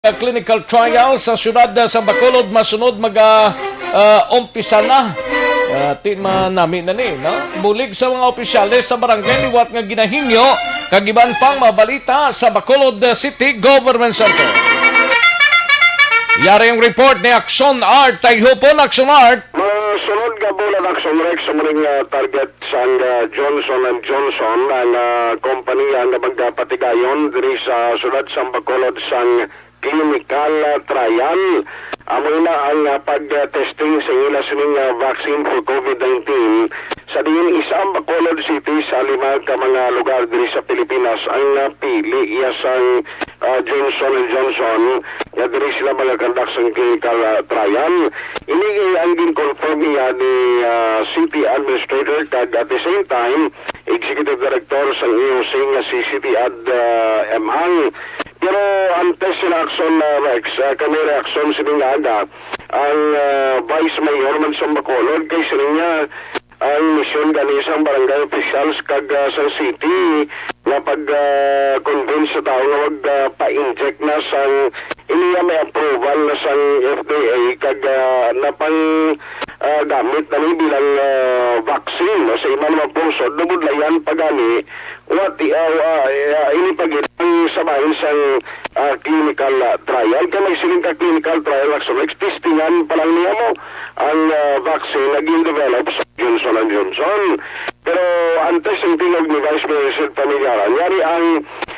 Clinical trial sa siyudad sa Bacolod masunod maga, ah, umpisa na. Ah, ti manami na ni, no? Bulig sa mga opisyales sa barangay liwat nga ginahingyo kag iban pang mabalita sa Bacolod City Government Center. Yari ang report ni Action Art Tayhupon. Action Art. Mga sunod nga bulan, Action Rex, sa muling, ah, target sang, ah, Johnson and Johnson, ang, ah, kompanya nga magpatigayon diri sa siyudad sang Bacolod sang clinical, ah, trial. Amo ina ang, ah, pag-testing sa ila sining, ah, vaccine for COVID nineteen, sa diin isa ang Bacolod City sa lima ka mga lugar diri sa Pilipinas ang napili iya sang, ah, Johnson and Johnson, nga diri sila magakandak sang clinical, ah, trial. Ini ang gin-confirm iya ni, ah, City Administrator kag at the same time Executive Director sang E O C nga si City Ad, ah, M Ang. Pero antes sila, Action, ah, Rex, ah, kami reaksyon sining aga, ang, ah, Vice Mayor man sa Bacolod, kay sining niya, ang misyon gani sang barangay officials kag, ah, sang city nga pag, ah, convince sa tawo nga mag, ah, pa-inject na sang iliya may approval na sang F D A kag, ah, napang, ah, gamit na ni bilang, ah, vaccine, no, sa iban mga pungsod, nabudlayan pa gani, what, ah, ah, ah, ini pa gid ang sa bahin sang, ah, clinical, ah, trial. Kay may siling ka clinical trial, Action Rex, testingan pa lang niya mo ang, ah, vaccine na gin-develop sa Johnson and Johnson. Pero antes ang tingog ni Vice Mayor Sid Pamigaran, yari ang,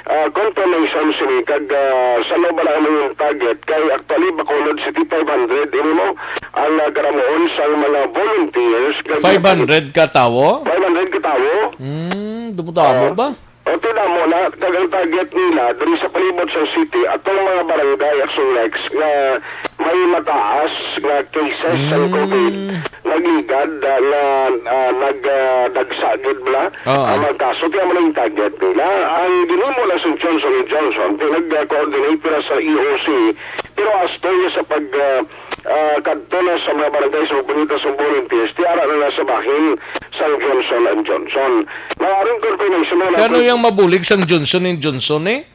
ah, confirmation sini kag, ah, sa loob na ang target kay actually Bacolod City five hundred, ini mo ang, ah, garamuon sang mga volunteers kag five hundred ka tawo? Five hundred ka tawo. Hmm, dumudamo Ah, ba? O, tinamo na, kag ang target nila diri sa palibot sa city, atong mga barangay, Action Rex, nga may mataas nga cases sa Mm. COVID, nagligad, ah, nga, ah, nag, ah, dagsa gid bala Oo. ang mga kaso, kaya mo lang target nila. Ang ginimo lang sa Johnson and Johnson, pinag-coordinate nila sa E O C, pero asto niya sa pag, ah, ah, kadto na sa mga barangay sa pagpangita sa volunteers, ti ara na na sa bahin sang Johnson and Johnson. Maaring confirmation na Kano lang yung mabulig sang Johnson and Johnson, eh?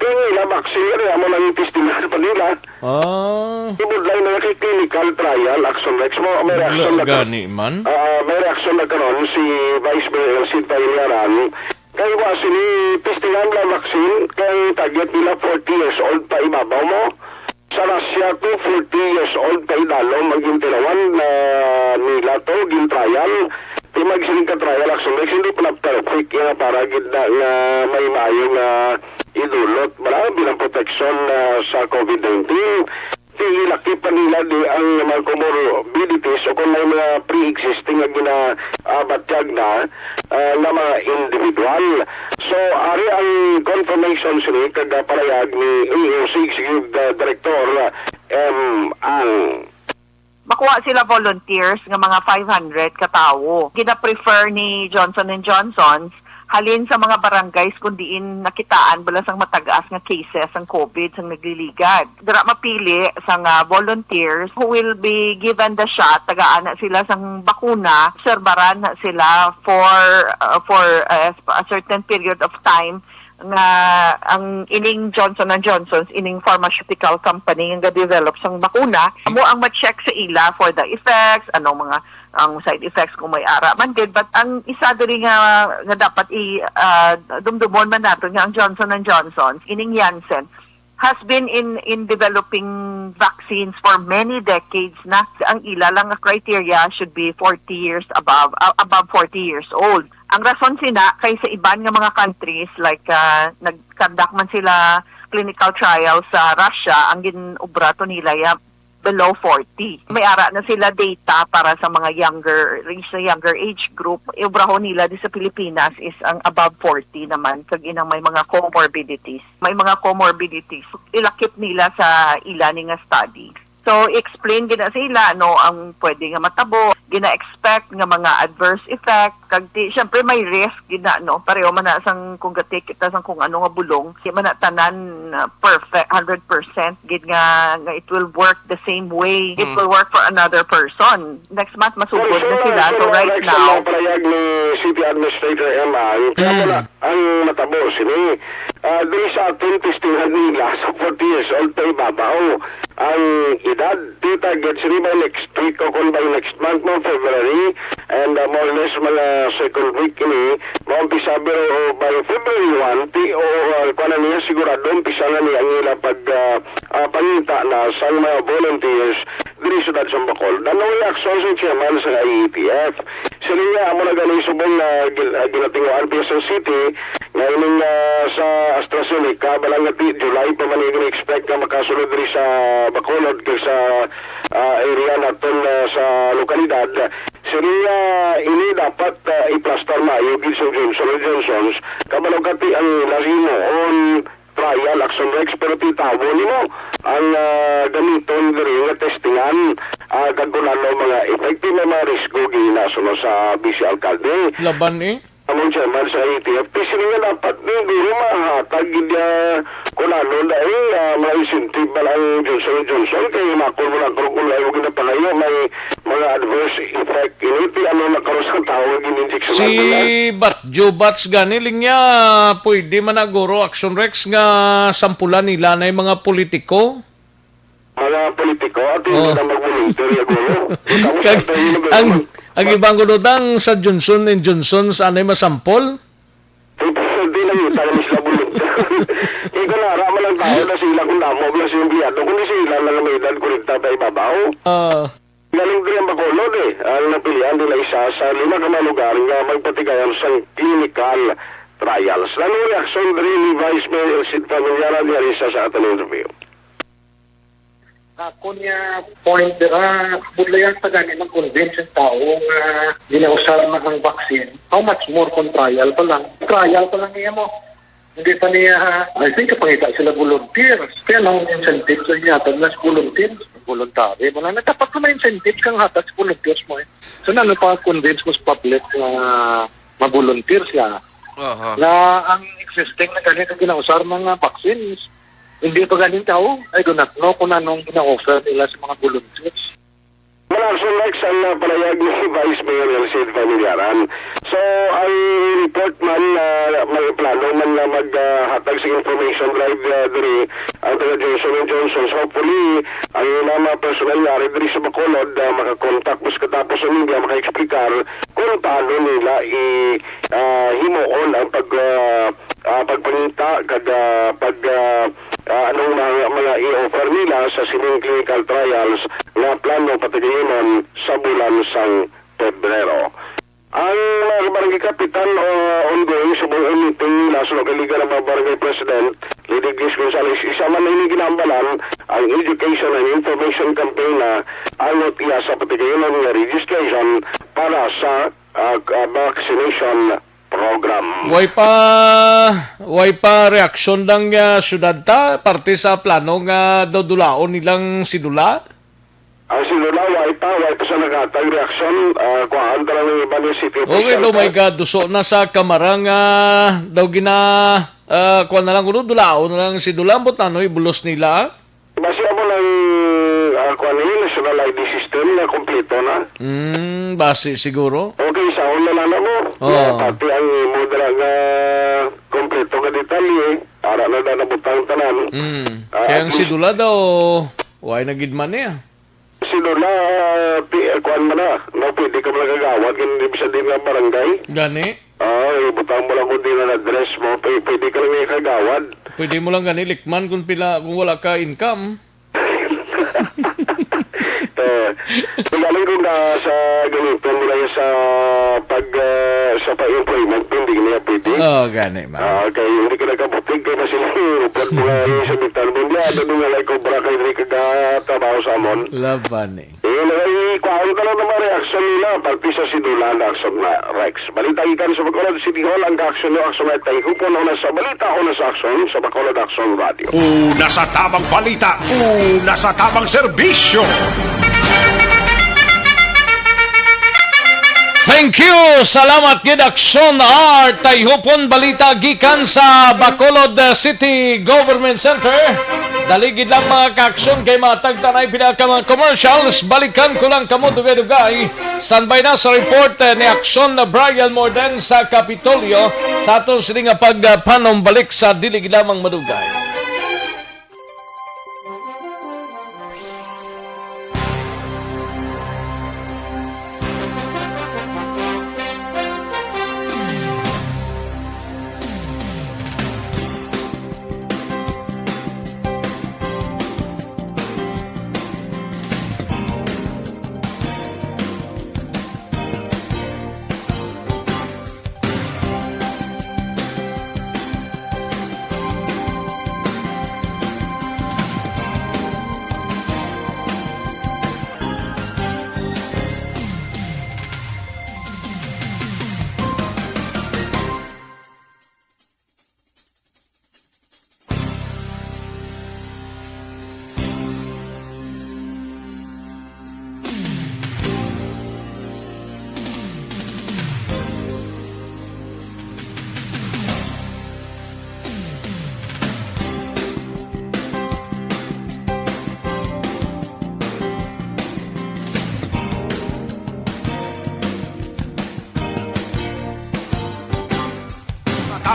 Kaya Sa vaccine, amo lang yung testingan pa nila. Ah. Ibudlay na kay clinical trial, Action Rex mo. May reaction na gani man. Ah, may reaction na karon si Vice Mayor Sid Pailiaran. Kay wa sini testingan lang vaccine, kay target nila forty years old pa ibabaw mo. Sa Russia to, forty years old pa idalom ang gintinawan na nila to, gintrial. Timag sining ka trial, Action Rex, hindi pa na perfect nga para gid na nga may maayo nga idulot, wala, bilang proteksyon, ah, sa COVID nineteen. Kay ilakip pa nila di ang mga comorbidities o kung may mga pre-existing nga gina-, ah, batyag na, ah, nga mga individual. So, ari ang confirmation sini kag, ah, parayag ni A O C Executive, ah, Director, ah, M. Ang. Makuha sila volunteers nga mga five hundred ka tawo. Gina-prefer ni Johnson and Johnson's halin sa mga barangays kung diin nakitaan bala sang matag-as nga cases ang COVID sang nagliligad. Dira mapili sang, ah, volunteers who will be given the shot, tagaan na sila sang bakuna, obserbaran na sila for, ah, for, ah, a certain period of time nga ang ining Johnson and Johnson's, ining pharmaceutical company nga ga-develop sang bakuna, amo ang ma-check sa ila for the effects, anong mga ang side effects kung may ara man gid. But ang isa diri nga, nga dapat i, ah, dumdumon man naton nga ang Johnson and Johnson's, ining Janssen, has been in, in developing vaccines for many decades na. Ang ila lang nga criteria should be forty years above, ah, above forty years old. Ang rason sina kay sa iban nga mga countries, like, ah, nag-conduct man sila clinical trials sa Russia, ang gin-obra to nila ya below forty. May ara na sila data para sa mga younger, sa younger age group. Iubrahon nila di sa Pilipinas is ang above forty naman, kag inang may mga comorbidities. May mga comorbidities. Ilakip nila sa ila ni nga study. So, explain gina sa ila, no, ang pwede nga matabo, gina-expect nga mga adverse effect, kag ti, syempre may risk gina, no, pareho man na sang kung ga-take kita sang kung ano nga bulong, di man na tanan, uh, perfect, hundred percent gid nga, nga it will work the same way. It Mm. will work for another person. Next month, masugod na sila. So, right now, parayag ni City Administrator Emma, ang Mm. Ang matabo sini, ah, diri sa aton testingan nila sa forty years old pa ibabaw ang edad. Ti target sini by next week o kung by next month, no, February, and, ah, more or less mga second week ini, maumpisa pero by February one, ti, o, ah, kuwan na niya, sigurado umpisa na niya ang ila pag, ah, ah, pangita na sang mga volunteers diri sa Dad sa Bacolod. Ano ang reaksyon sa chairman sa I A T F? Sini nga, amo na gani subong nga gin-, ah, ginatinguhaan pa sa city nga ining, ah, sa AstraZeneca, balang nga ti-, July pa man yung expect nga makasulod diri sa Bacolod kag sa, ah, area naton, ah, sa lokalidad. Sini nga, ini dapat, ah, iplastar maayo gid sa Johnson and Johnson's. Kabalo ka ti ang ila himuon trial, Action Rex, pero titawo nimo ang, ah, gamiton diri nga testingan, ah, kag kung ano mga effective nga mga risgo gina suno sa Vice Alkalde. Laban, eh. Among chairman sa I A T F, ti sini nga dapat ni duro mahatag gid, ah, kung ano na, eh, ah, mga incentive man ang Johnson and Johnson, kay makon mo na kung kung ano ginapangayo, may mga adverse effect. Ini ti ano na karon sa tawo nga gin-injection Si nila. Bat Jubats gani, linya, pwede man na guro, Action Rex, nga sampulan nila na yung mga politiko? Mga politiko, at hindi Oh. na mag-volunteer, ya, guro. Tapos Kag, sa tayo na ang, ang ibang gunotang sa Johnson and Johnson, sa anay masampol? Hindi na kita na sila volunteer. Ikaw na, ara man ang tao na sila kung damo, mga sila empleyado, kundi sila lang may edad kwarenta pa ibabaw. Ah. Galing diri ang Bacolod, eh. Ang napilian nila isa sa lima ka mga lugar nga magpatigayon sang clinical trials. Ano ang reaksyon diri ni Vice Mayor Elcid Familiaran diri sa, sa aton interview? Ako niya point dira, budlayan pa gani mag-convince ang tao nga ginausar na ang vaccine. How much more kung trial pa lang? Trial pa lang niya mo. Hindi pa niya, I think, kapangita sila volunteers. Kaya lang ang incentive sa inyo, hatag na sa volunteers. Voluntary mo lang. Dapat ko na incentive kang hatag sa volunteers mo eh. So, na, ano pa convince mo sa public na ma-volunteer siya? Aha. Na ang existing na ganito ginausar mga vaccines, hindi pa ganin tao, I do not know kung anong gina-offer nila sa mga volunteers. Mas Carson Rex ang, ah, palayag ni Vice Mayor Elcid Familiaran. So, ang report man, ah, may plano man nga maghatag sa information drive, ah, diri ang taga Johnson and Johnson. So, hopefully, ang ilang mga personal nga ari diri sa Bacolod, ah, makakontak mas katapos ang media, makaexplikar kung paano nila i, ah, himuon ang pag, ah, ah, pagpangita kag, ah, pag, ah, ah, anong mga, mga i-offer nila sa sining clinical trials nga plano patigayunon sa bulan sang Pebrero. Ang mga barangay kapitan, ah, ongoing sa buong meeting nila sa lokal liga ng mga barangay president, Lady Grace Gonzales, isa man ini ginaambalan ang education and information campaign na angot iya sa patigayunon nga registration para sa, ah, ah, vaccination program. Way pa, way pa reaksyon ng, ah, syudad ta, parte sa plano nga daw dulaon nilang sidula? Ang sidula, way pa, way pa sa naghatag reaksyon, ah, kuhaan ta lang ng iba ni city Okay, official daw may ta. Gaduso na sa kamarang, ah, daw gina, ah, kuha na lang kuno, dulaon na lang sidula, ambot na, no, ibulos nila. Basi amo lang, ah, kuha na yun, national I D system na kompleto na. Hmm, basi siguro. Okay, sa una lang na mo. Oo. Na pati ang imo dala nga kompleto nga detalye, ara na na nabutang tanan. Hmm. Ah, Kaya at ang least sidula daw, why na gid man niya? Sidula, ah, pi-, kuan man na, no, pwede ka man kagawad, kung hindi sa di nga barangay. Gani? Ah, ibutang mo lang kung di na address mo, pwede, pwede ka lang yung kagawad. Pwede mo lang gani likman kung pila, kung wala ka income. Eh, magaling kung na sa ganito mo lang sa pag, ah, sa pa-employment, hindi niya pwede. Oh, gani, man. Ah, kay hindi ka nagkabutig, kay masilang upod mo nga yung sa bitan mo. Hindi, ano nga lang, kobra kayo, hindi ka trabaho sa amon. Laban eh. Eh, nagay, kuhaan ka lang naman reaksyon nila, pati sa sinulan, reaksyon na, Rex. Balita gikan sa Bacolod City Hall, ang kaaksyon nyo, aksyon na tayo. Hupon na sa balita o na sa aksyon sa Bacolod Aksyon Radio. Una sa tamang balita, una sa tamang serbisyo. Thank you. Salamat gid, Aksyon Art. Tay hupon balita gikan sa Bacolod, uh, City Government Center. Dali gid lang, mga kaaksyon, kay matagtanay pila ka mga commercials. Balikan ko lang kamo dugay-dugay. Standby na sa report, eh, ni Aksyon na Brian Morden sa Kapitolyo sa aton sini nga pagpanumbalik sa dili lamang madugay.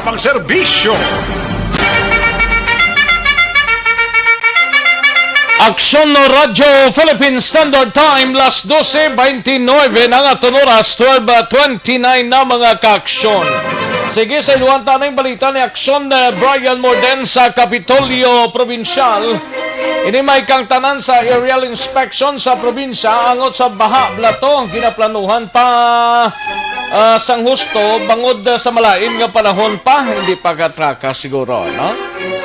Tamang serbisyo. Aksyon no Radyo Philippine Standard Time, las doce veintinueve na nga aton oras, twelve twenty-nine na, mga kaaksyon. Sige, sa iluhan ta na yung balita ni Aksyon, eh, Brian Morden sa Kapitolyo Provincial. Ini may kangtanan sa aerial inspection sa probinsya angot sa baha, balato, ginaplanuhan pa, ah, sang husto bangod, ah, sa malain nga panahon pa, hindi pa katraka siguro, no?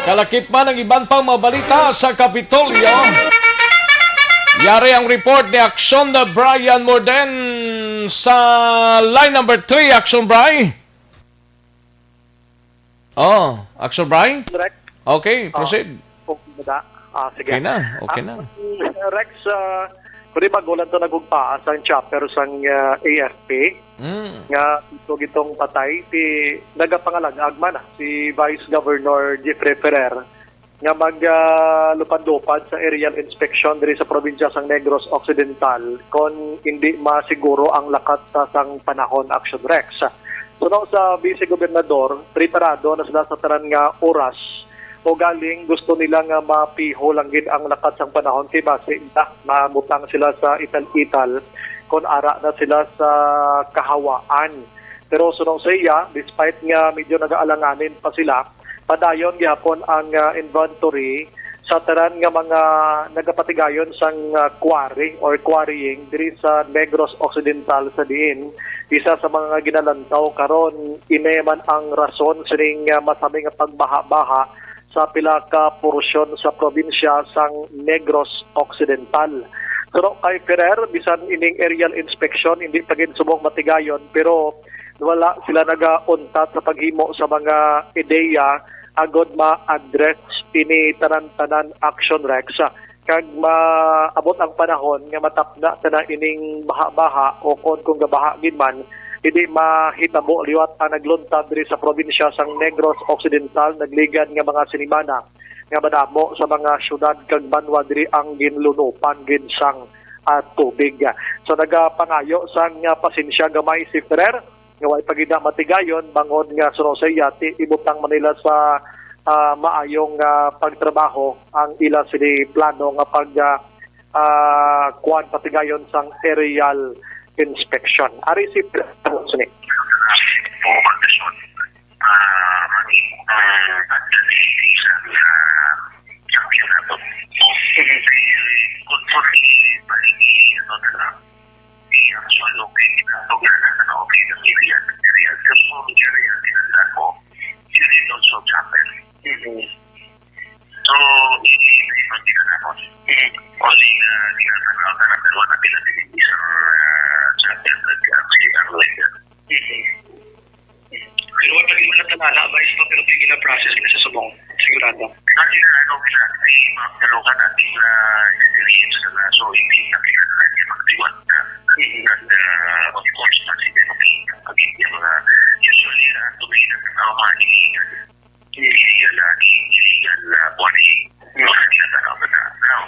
Kalakip man ang iban pang mga balita sa Kapitolyo. Yari ang report ni Aksyon na Brian Morden sa line number three. Aksyon, Bri? Oh, Aksyon, Bri? Correct. Okay, Ah, proceed. Okay na ba? Ah, sige. Okay na, okay na. Ah, Rex, ah, pwede ba gulan to nagugpaas ang chopper sang, ah, A F P? Mm. Nga, ito gitong patay, si nagapangalag-ag man, ah, si Vice Governor Jeffrey Ferrer. nga mag, ah, lupad-lupad sa aerial inspection diri sa probinsya sang Negros Occidental kon hindi masiguro ang lakat sa sang panahon, Action Rex. Suno sa Vice Gobernador, preparado na sila sa tanan nga oras. Ugaling gusto nila nga mapiho lang gid ang lakat sang panahon kay basi na mabutang sila sa ital-ital kon ara na sila sa kahawaan. Pero suno sa iya, despite nga medyo nagaalanganin pa sila, padayon gihapon ang, ah, inventory sa tanan nga mga nagapatigayon sang, ah, quarry or quarrying diri sa Negros Occidental, sa diin isa sa mga ginalantaw karon ini man ang rason sining, ah, masami nga pagbaha-baha sa pila ka porsyon sa probinsya sang Negros Occidental. Pero kay Ferrer, bisan ining aerial inspection hindi pa gid subong matigayon, pero wala sila nagauntat sa paghimo sa mga ideya agod ma-address ini tanan-tanan, Action Rex, kag maabot ang panahon nga matapna ta na ining baha-baha o kon kung gabaha gid man, hindi mahitabo liwat ang nagluntad diri sa probinsya sang Negros Occidental nagligad nga mga sinimana nga madamo sa mga syudad kag banwa diri ang ginlunupan gid sang, ah, tubig. So nagapangayo sang, ah, pasensya gamay si Ferrer nga way pa gid na matigayon bangod nga suno sa iya ti ibutang man nila sa, ah, maayong, ah, pagtrabaho ang ila sini plano nga pag, ah, ah, kuwan patigayon sang aerial inspection. Ari si President Suni. Ah, mani, ah, pagdating sa, sa, sa piyanato. Conforme, mani, ano na lang. Di ang solo, okay, ito nga na, ano, okay, ang area, area, ang area, area, area, ako, yun ito, so, chapter. So, hindi na yung ginagawa. Only, ah, ginagawa ka na, pero wala ka na din isang, ah, chapter, nag-, actually, ang area. Pero wag lagi man natalala, Vice, no? Pero pwede na process na sa subong. Sigurado. Kasi na ano nila, may mga dalawa na, di na experience na na. So, hindi na kailangan niya magtiwag na. Mm. At, ah, of course, pag sila makikita, pag hindi mga usually, ah, tuloy na sa mga illegal. Illegal, ah, illegal, ah, kuwan, eh, mga ginagawa na. Now,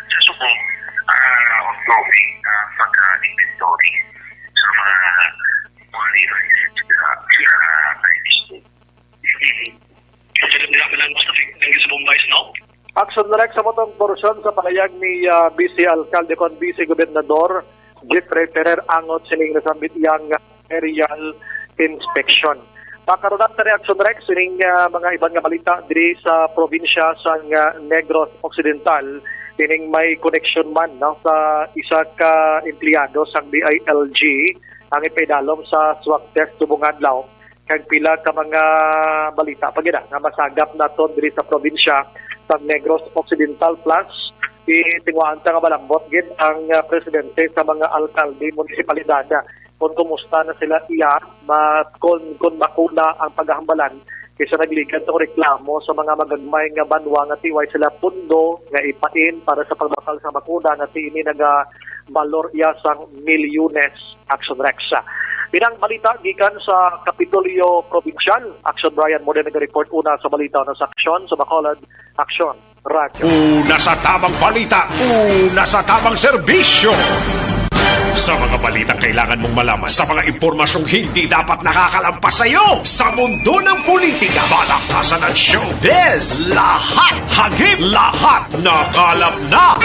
sa subong, ah, ongoing, ah, pagka-inventory sa mga kuwan, eh, sa, sa, sa Sa dira man lang, basta fix ang gisubong, Vice, no? Action Rex, sa matong porsyon sa pahayag ni, ah, Vice Alcalde kon Vice Gobernador Jeffrey Ferrer angot sining nasambit iyang aerial inspection. Pakaron ta ni Action Rex sining, ah, mga iban nga balita diri sa probinsya sang, ah, Negros Occidental, ining may koneksyon man, no, sa isa ka empleyado sang D I L G ang ipaidalom sa swab test subong adlaw kag pila ka mga balita pa gid, ah, nga masagap naton diri sa probinsya sa Negros Occidental. Plus, itinguhaan ta nga malambot gid ang, ah, presidente sa mga alkalde, munisipalidad, ah, kung kumusta na sila iya, ma-, kung, kung bakuna ang paghambalan kaysa nagligad sa reklamo sa mga magagmay nga banwa nga ti way sila pundo nga ipain para sa pagbakal sa bakuna nga ti ini nagabalor iya sang milyones. Action Rex. Pinang balita gikan sa Kapitolyo Probinsyal. Action Brian Mode nag-report una sa balita na sa Aksyon sa Bacolod. Aksyon, Radyo. Una sa tamang balita, una sa tamang serbisyo. Sa mga balitang kailangan mong malaman, sa mga impormasyong hindi dapat nakakalampas sa iyo, sa mundo ng politika, balakasan at showbiz, lahat hagip, lahat nakalap na.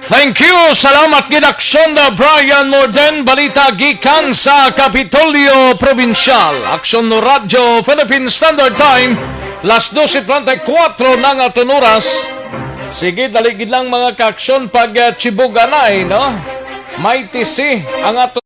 Thank you. Salamat gid, Aksyon na Brian Morden. Balita gikan sa Kapitolyo Probinsyal. Aksyon no Radyo Philippine Standard Time, las doce treinta y cuatro na nga aton oras. Sige, dali gid lang, mga kaaksyon, pag, ah, chibuganay, no? May tisi ang ato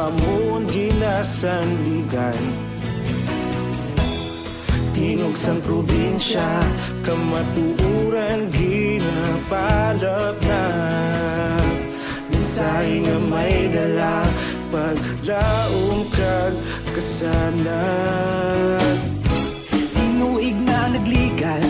Amon ginasandigan, tingog sang probinsya, kamatuoran ginapalapnag. Mensahe nga may dala, paglaom kag kasanag. Tinuig na nagligan,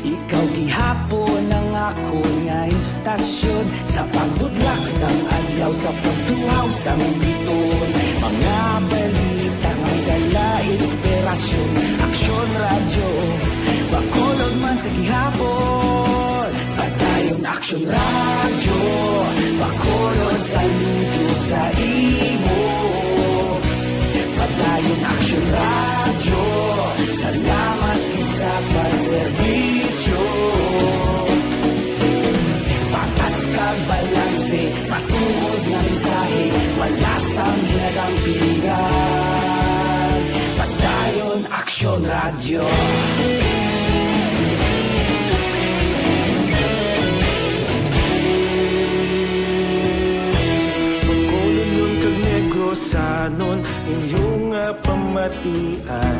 ikaw gihapon ang akon nga istasyon. Sa pagbudlak sang adlaw, sa pagtuhaw sang biton, mga balita nga dala inspirasyon. Aksyon Radyo, Bacolod man sa gihapon. Padayon Aksyon Radyo, Bacolod, saludo sa imo. Padayon Aksyon Radyo, salamat gid sa pagserbisyo. Patas kag balanse, matuod nga mensahe, wala sang ginadampigan. Padayon Aksyon Radyo. Bacolodnon kag Negrosanon, inyo nga pamatian.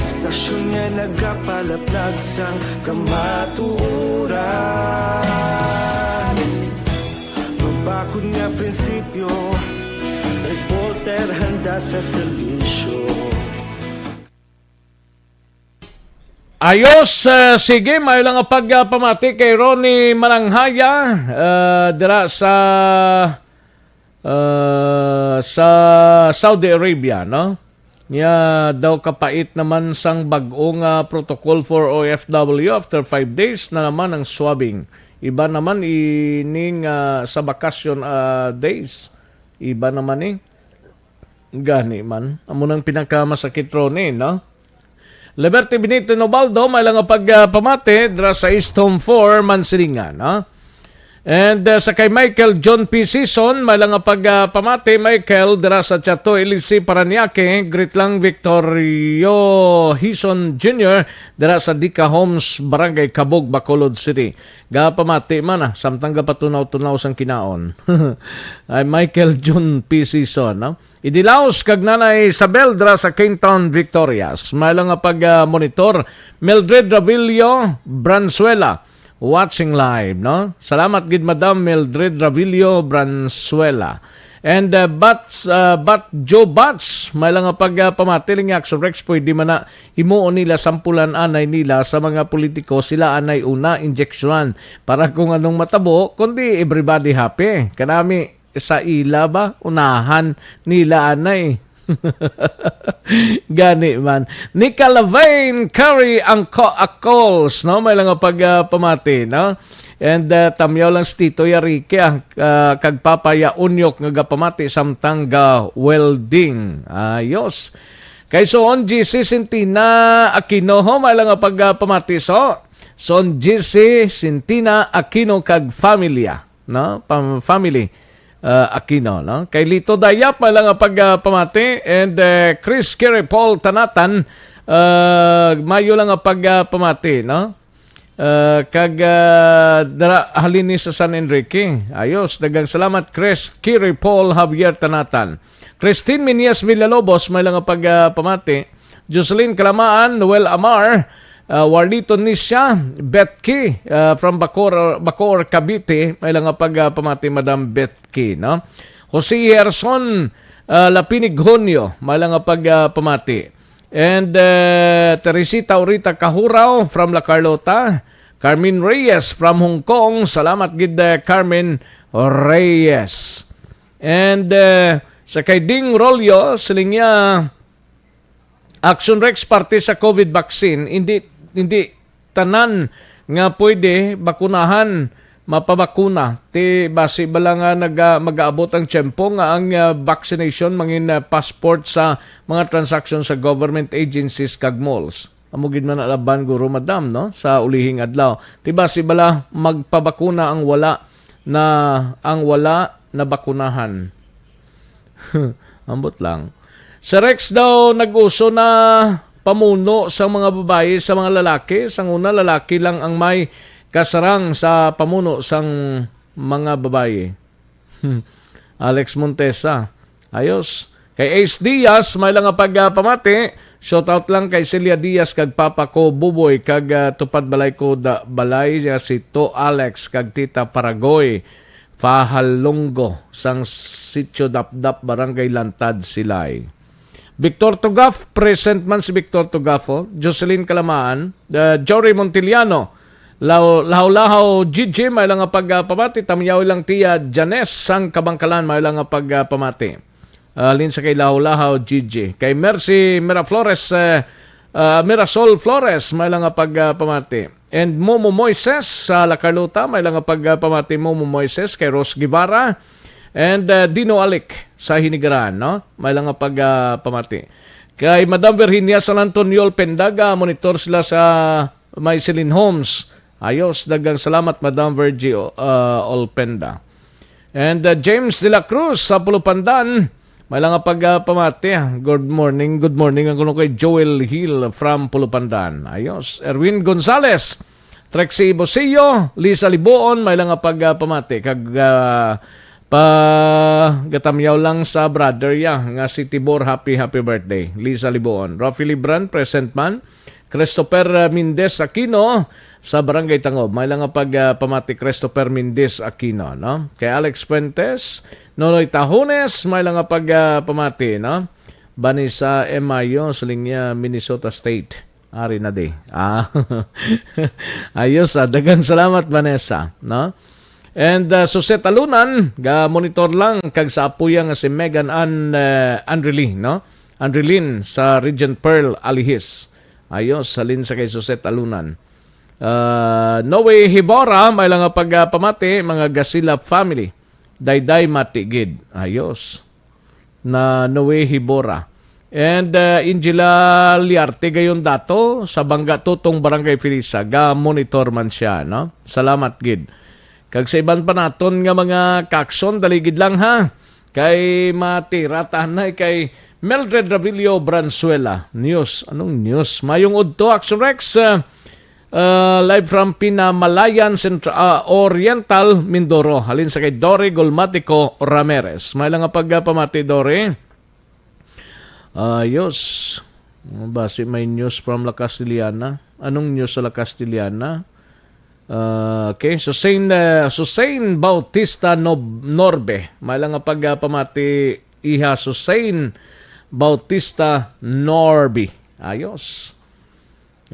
Istasyon nga nagapalaplag sang kamatuoran. Mabakod nga prinsipyo, reporter handa sa serbisyo. Ayos, eh, sige, may lang nga pagpamati kay Ronnie Mananghaya, eh, dira sa, eh, sa Saudi Arabia, no? Niya daw kapait naman sang bag-o nga protocol for O F W after five days na naman ang swabbing. Iba naman ining, ah, sa bakasyon, ah, days. Iba naman eh. Gani man. Amo nang pinakamasakit, Ronnie, no? Liberty Benito Nobaldo, may lang nga pagpamati dira sa East Home four, Mansilingan, no? And, uh, sa kay Michael John P. Season, may lang nga pagpamati, Michael, dira sa Chato L C Parañaque, greet lang Victorio Hison Junior, dira sa Dica Homes, Barangay Cabog, Bacolod City. Gapamati man, ah, samtang gapatunaw-tunaw sang kinaon. Ay, Michael John P. Season, no? Idilaos kag Nanay Isabel dira sa Kingtown, Victorias. May lang nga pag, ah, monitor, Mildred Ravillo Branzuela, watching live, no? Salamat gid, Madam Mildred Ravillo Branzuela. And, uh, Bats, uh, Bat Joe Bats, may lang nga pag, uh, pamati lang Action Rex, pwede man na himuon nila sampulan anay nila sa mga politiko, sila anay una injeksyonan para kung anong matabo, kundi everybody happy. Kanami sa ila ba? Unahan nila anay. Gani man. Ni Calvin Curry ang ko-, a calls, no? May lang nga pag, ah, pamati, no? And, ah, tamyaw lang si Tito Yariki, ah, ah, kag Papa Yaunyok nga gapamati samtang ga welding. Ayos. Kay Soon G C Sintina Aquino, ho, may lang nga pag, ah, pamati, so. Soon G C Sintina Aquino kag familia, no? Pam-, family, ah, Aquino, no? Kay Lito Dayap, may lang nga pag, ah, pamati, and, eh, Chris Kiripol Tanatan, ah, mayo lang nga pag, ah, pamati, no? Ah, kag, ah, dira halin ni sa San Enrique. Ayos, daghang salamat, Chris Kiripol Javier Tanatan. Christine Minias Villalobos, may lang nga pag, ah, pamati. Jocelyn Kalamaan, Noel Amar, ah, Warlito Nisha, Betki, ah, from Bacoor, Bacoor, Cavite, may lang nga pag, ah, pamati, Madam Betki, no? Jose Gerson, ah, Lapinig Honyo, may lang nga pag, ah, pamati. And, ah, Teresita Orita Kahuraw from La Carlota, Carmen Reyes from Hong Kong, salamat gid, ah, Carmen Reyes. And, ah, sa kay Ding Rolyo, siling niya, Action Rex, parte sa COVID vaccine, hindi, hindi tanan nga pwede bakunahan, mapabakuna. Ti basi bala nga naga-, mag-aabot ang tiyempo nga ang, ah, vaccination mangin, ah, passport sa mga transaksyon sa government agencies kag malls. Amo gid man alaban, guro, madam, no? Sa ulihing adlaw. Ti basi bala magpabakuna ang wala na, ang wala nabakunahan. Ambot lang. Si Rex daw nag-uso na pamuno sa mga babayi, sa mga lalaki. Sang una, lalaki lang ang may kasarang sa pamuno sang mga babayi. Hmm. Alex Montesa. Ayos. Kay Ace Diaz, may lang nga pagpamati. Shout out lang kay Celia Diaz kag Papa ko Buboy kag, ah, Tupad Balay ko da, balay niya si To Alex kag Tita Paragoy Fahalongo sang Sitio Dapdap, Barangay Lantad, Silay. Victor Tugaf, present man si Victor Tugaf, oh. Jocelyn Kalamaan, uh, Jory Montiliano, Law-, Lahaw-Lahaw, Gigi, may lang nga pagpamati, tamyaw lang tiya, Janes, sang Kabangkalan, may lang nga pagpamati. Uh, halin sa kay Lahaw-Lahaw, Gigi. Kay Mercy Miraflores, uh, uh, Mirasol Flores, may lang nga pagpamati. And Momo Moises sa La Carlota, may lang nga pagpamati, Momo Moises, kay Rose Guevara, and, uh, Dino Alic sa Hinigaran, no? May lang nga pagpamati. Kay Madam Virginia San Antonio Alpendaga, monitor sila sa may Celine Homes. Ayos, daghang salamat, Madam Virgie, uh, Olpenda. And, uh, James de la Cruz sa Pulupandan, may lang nga pagpamati. Good morning, good morning. Ang kuno kay Joel Hill from Pulupandan. Ayos. Erwin Gonzalez, Trixie Ibosillo, Lisa Libuon, may lang nga pagpamati. Kag, uh, pagatamyaw lang sa brother ya nga si Tibor, happy, happy birthday. Lisa Libuon. Rafi Libran, present man. Christopher, uh, Mendez Aquino sa Barangay Tangob. May lang nga pagpamati, Christopher Mendez Aquino, no? Kay Alex Fuentes, Nonoy Tahones, may lang nga pagpamati, no? Vanessa M. Mayo, siling niya, Minnesota State. Ari na di. Ah. Ayos, ah. Daghang salamat, Vanessa, no? And, uh, Suset Alunan, ga-monitor lang kag sa apoya nga si Megan Ann, uh, Anrilee, no? Anrilin sa Regent Pearl, Alihis. Ayos, halin sa kay Suset Alunan. Uh, Noe Hibora, may lang nga pagpamati, mga Gasila family. Dayday mati gid. Ayos. Na Noe Hibora. And, uh, Angela Liarte gayon dato sa Bangga Tutong, Barangay Felisa. Ga-monitor man siya, no? Salamat gid. Kag sa iban pa naton nga mga kakson, dali gid lang, ha. Kay matiratahan na kay Mildred Ravillo Branzuela. News. Anong news? Mayong udto, Action Rex. Uh, uh, live from Pinamalayan Centra-, uh, Oriental, Mindoro. Halin sa kay Dory Golmatico Ramirez. May lang nga pagpamati, Dory. Ayos. Basi may news from La Castellana. Anong news sa La Castellana? Uh, okay, Susain, uh, Susain Bautista Nob-, Norbe. May lang nga pagpamati, Iha Susain Bautista Norbe. Ayos.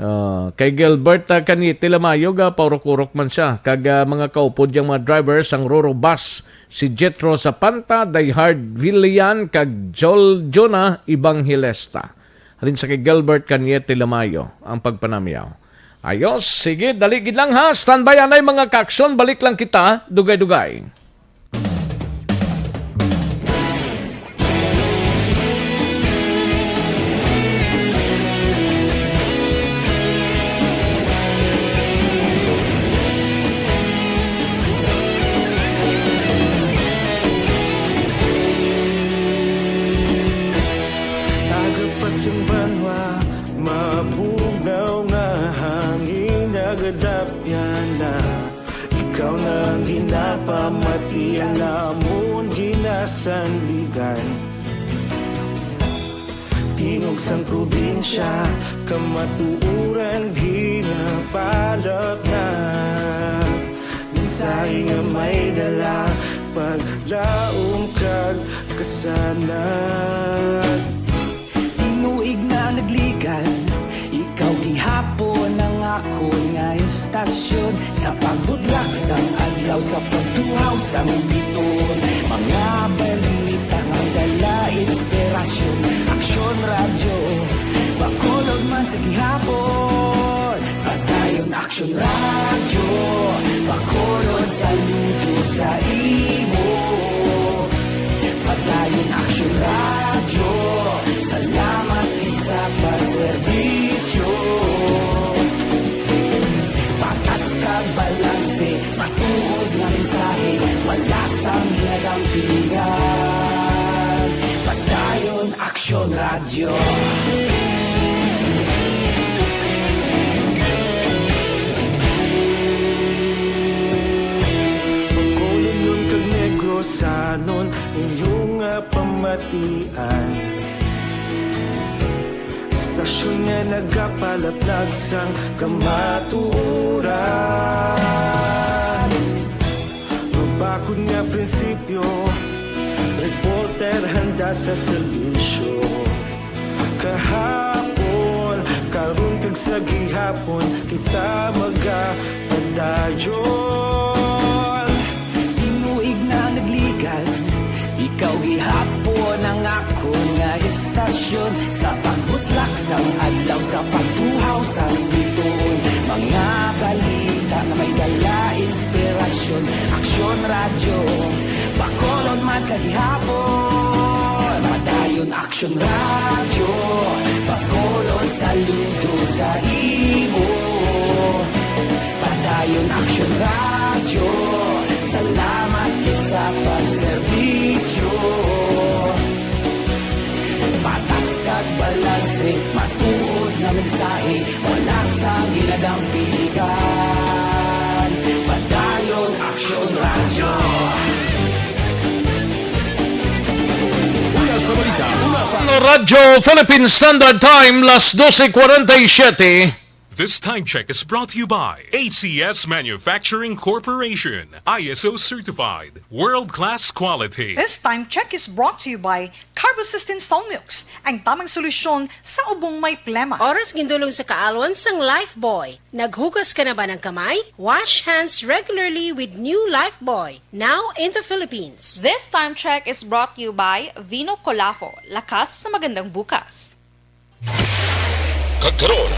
Ah, kay Gilbert, ah, Cañete Lamayo, ga paurok-urok man siya. Kag, ah, mga kaupod yang mga driver sang Roro Bus, si Jethro Zapanta, Diehard Villian, kag Jol Jonah Evangelista. Halin sa kay Gilbert Cañete Lamayo ang pagpanamyaw. Ayos, sige, dali gid lang ha. Standby anay, mga kaaksyon, balik lang kita, dugay-dugay. Aga pa sang banwa, mabugnaw nga hangin nagadapyan na. Ikaw na ang ginapamati, ang amon ginasandigan. Tingog sang probinsya, kamatuoran ginapalapnag. Mensahe nga may dala, paglaom kag kasanag. Tinuig na nagligan, ikaw gihapon ang akon nga istasyon. Sa pagbudlak sang adlaw, sa pagtuhaw sang biton, mga balita nga dala inspirasyon. Aksyon Radyo, Bacolod man sa gihapon. Padayon Aksyon Radyo, Bacolod, saludo sa imo. Padayon Aksyon Radyo, salamat gid sa pagserbisyo. Patas kag balanse, matuod nga mensahe, wala sang ginadampingan. Padayon Aksyon Radyo. Bacolodnon kag Negrosanon, Inyo nga pamatian, istasyon nga nagapalaplag sang kamatuoran. Mabakod nga prinsipyo, reporter handa sa serbisyo. Kahapon, karon kag sa gihapon, kita magapadayon. Tinuig na nagligad, ikaw gihapon ang akon nga istasyon. Sa pagbutlak sang adlaw, sa pagtuhaw sang bituon, mga balita nga may dala inspirasyon. Aksyon Radyo, Bacolod man sa gihapon. Padayon Aksyon Radyo, Bacolod, saludo sa imo. Padayon Aksyon Radyo, salamat gid sa pagserbisyo. Patas kag balanse, matuod nga mensahe, wala sang ginadampigan. Padayon Aksyon Radyo. Una sa balita, una sa Radyo Philippine Standard Time, las doce cuarenta y siete. This time check is brought to you by A C S Manufacturing Corporation, I S O certified, world-class quality. This time check is brought to you by Carbocystin Solmux, ang tamang solusyon sa ubong may plema. Oras gindulong sa kaalwan sang Lifebuoy. Naghugas ka na ba ng kamay? Wash hands regularly with new Lifebuoy, now in the Philippines. This time check is brought to you by Vino Colafo, lakas sa magandang bukas. Kag karon,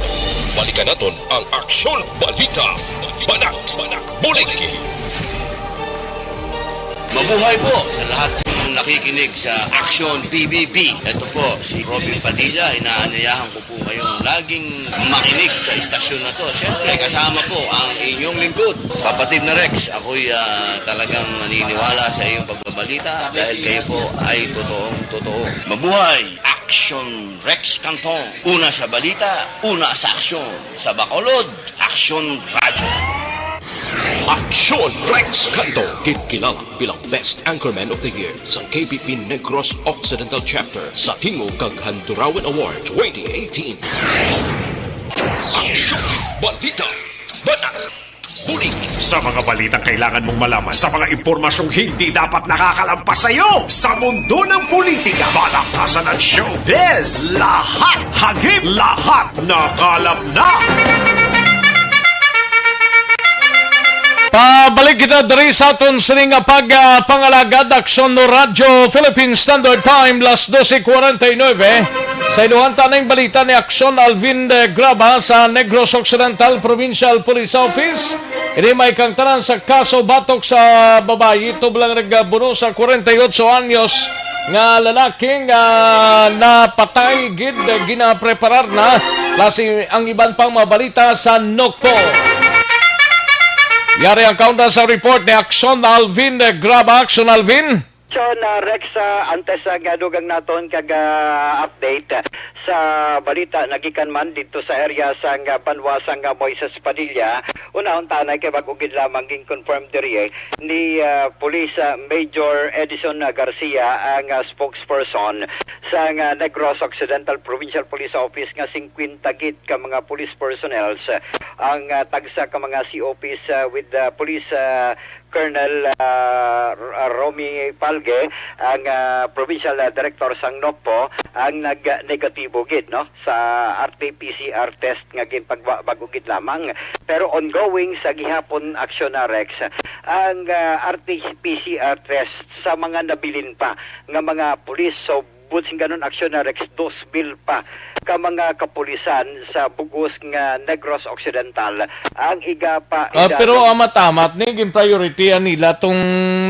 balikan naton ang Aksyon Balita. Banat, Banat, Bulig. Mabuhay po sa lahat ng nakikinig sa Aksyon P B B. Ito po si Robin Padilla. Inaanyayahan ko po kayong laging makinig sa istasyon na to. Siyempre, kasama po ang inyong lingkod, Kapatid na Rex. Ako'y ah, talagang naniniwala sa iyong pagbabalita dahil kayo po ay totoong totoo. Mabuhay! Aksyon Rex Canton, una sa balita, una sa aksyon. Sa Bacolod, Aksyon Radyo. Aksyon Rex Canton, ginkilala bilang Best Anchorman of the Year sa K B P Negros Occidental Chapter sa Tingog kag Handurawan Award twenty eighteen. Aksyon, balita, banat, bulig. Sa mga balitang kailangan mong malaman, sa mga impormasyong hindi dapat nakakalampas sa iyo, sa mundo ng politika, balakasan at showbiz, lahat, hagip, lahat, nakalap na. Pabalik kita diri sa aton sini nga pag, ah, pangalagad, Aksyon Radyo Philippine Standard Time, las doce cuarenta y nueve. Sa iluhan ta ning balita ni Aksyon Alvin, eh, Graba sa Negros Occidental Provincial Police Office. Ini may kangtanan sa kaso batok sa babayi tublang nagbuno sa kwarenta y otso anyos nga lalaki nga napatay gid, eh, ginapreparar na. Plus, ang iban pang mga balita sa Nokpo. Yari ang kaunda sa report ni Aksyon Alvin, eh, Graba. Aksyon Alvin. John, ah, Rex, ah, antes, ah, nga dugang naton kag, ah, update sa balita nagikan man dito sa area sang, ah, banwa sang, ah, Moises Padilla, unahon tanay kay bag-o gid lamang gin-confirm diri, eh, ni, ah, Police, ah, Major Edison, ah, Garcia ang, ah, spokesperson sang, ah, Negros Occidental Provincial Police Office nga singkwenta gid ka mga police personnels, ah, ang, ah, tagsa ka mga C O Ps, ah, with, ah, Police, ah, Colonel, ah, R-, ah, Romy Palge, ang, ah, provincial, ah, director sang Nokpo, ang nag-negatibo gid, no, sa R T P C R test nga ginpagwa bag-o gid lamang. Pero ongoing sa gihapon aksyon na, Rex, ang, ah, R T P C R test sa mga nabilin pa nga mga pulis. So, buot sing kanon aksyon na, Rex, dos mil pa ka mga kapulisan sa bug-os nga Negros Occidental ang igapa. Ah, pero amat-amat ni gin-priority nila tong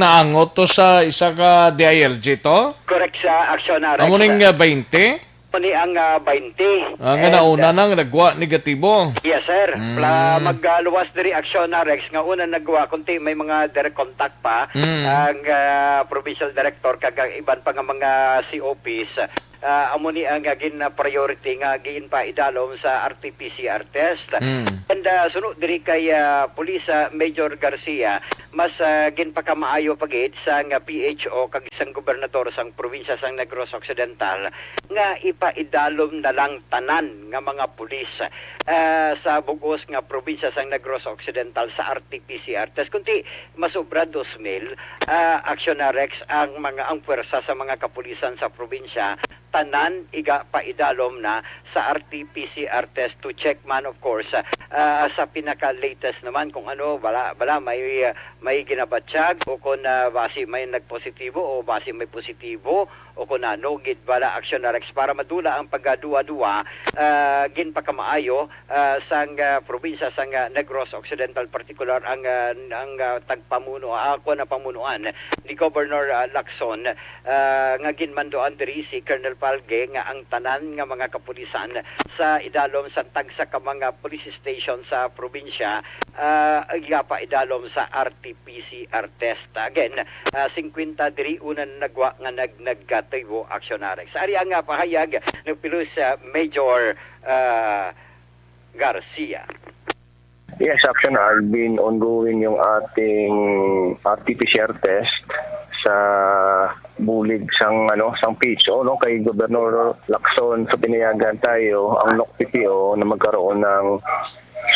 naangot to sa isa ka D I L G to? Correct sa aksyon na, Rex. Amo ning, ah, baynte? Amo ni ang, ah, baynte. Ah, nga nauna na nga nagwa negatibo. Yes, sir. Mm. Pla-, mag, ah, luwas diri aksyon na, Rex, nga una nagwa, kunti may mga direct contact pa Mm. ang, ah, provincial director kag ang iban pa nga mga C O Ps. Ah, amo ni ang, ah, gin-priority nga ginpaidalom sa R T P C R test. Mm. And Ah, suno diri kay, ah, Police, ah, Major Garcia, mas, ah, ginpakamaayo pa gid sang, ah, P H O kag sang gobernador sang probinsya sang Negros Occidental nga ipaidalom na lang tanan nga mga pulis, ah, sa bug-os nga probinsya sang Negros Occidental sa R T P C R test. Kundi masobra dos mil, ah, Action Rex, ang mga, ang puwersa sa mga kapulisan sa probinsya, tanan iga paidalom na sa R T P C R test to check man, of course, ah, sa pinaka-latest naman kung ano, bala, bala may, ah, may ginabatyag o kung, ah, basi may nagpositibo o basi may positibo o kung ano, gid bala Action Rex para madula ang pagkaduwa-duwa, ah, ginpakamaayo, ah, sang, ah, probinsya sang, ah, Negros Occidental, partikular ang, ah, ang, ah, tagpamuno, ah, ako na pamunuan ni Governor, ah, Lacson, ah, nga ginmanduan diri si Colonel Palge nga ang tanan nga mga kapulisan sa idalom sa tagsa ka mga police station sa probinsya, ah, igapaidalom sa R T P C R test. Again, ah, singkwenta diri una na nagwa nga nag-, nagatibo, Action Rex. Ari ang, ah, pahayag ni Police, ah, Major, ah, Garcia. Yes, Action Alvin, ongoing yung ating R T P C R test sa bulig sang, ano, sang P H O, no, kay Gobernador Lacson. So pinayagan tayo ang N O C P P O na magkaroon ng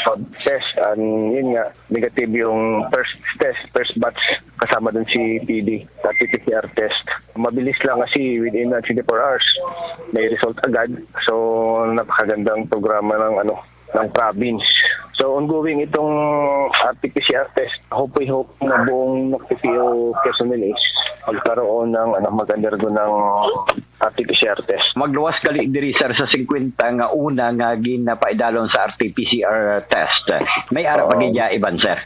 swab test. And yun nga, negative yung first test, first batch, kasama dun si P D, sa P C R test. Mabilis lang kasi, within, uh, twenty-four hours, may result agad. So, napakagandang programa ng, ano, ng province. So, ongoing itong R T P C R test. Hope we hope na buong N O C P P O personnel is magkaroon ng, ano, mag-undergo ng R T P C R test. Magluwas gali diri, sir, sa singkwenta nga una nga ginapaidalom sa R T P C R test. May ara pa Oo. gid ya iban, sir?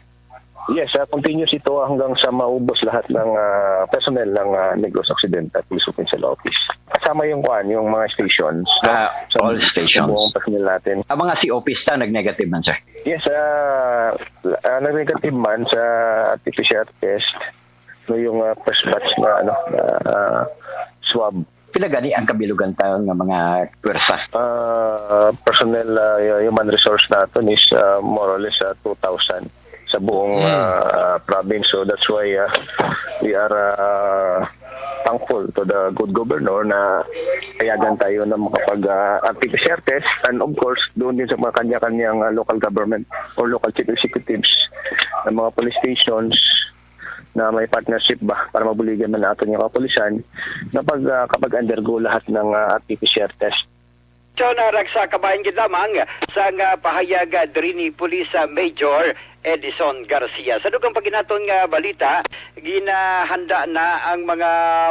Yes, ah, continuous ito hanggang sa maubos lahat ng, ah, personnel ng, ah, Negros Occidental Police Provincial Office. Kasama yung, kuan, yung mga stations, no? Ah, Sa, all sa stations. buong personnel natin. Ang mga C O Ps ta, nag-negative man, sir? Yes, ah, ah, nag-negative man sa R T P C R test, no, yung, ah, first batch na, ano, ah, swab. Pila gani ang kabilugan ta nga mga pwersa? Ah, personnel, ah, hu-, human resource naton is, ah, more or less, ah, two thousand sa buong, Mm. ah, province. So that's why, ah, we are, ah, thankful to the good governor na payagan tayo na makapag, ah, R T P C R test. And of course, doon din sa mga kanya-kanyang, ah, local government or local chief executives ng mga police stations na may partnership ba para mabuligan man natin yung kapulisan na pag, ah, kapag undergo lahat ng, ah, R T P C R test. So, narag sa kabahin gid lamang sa nga pahayag, ah, diri ni Police, ah, Major Edison Garcia. Sa dugang paginaton nga balita, ginahanda na ang mga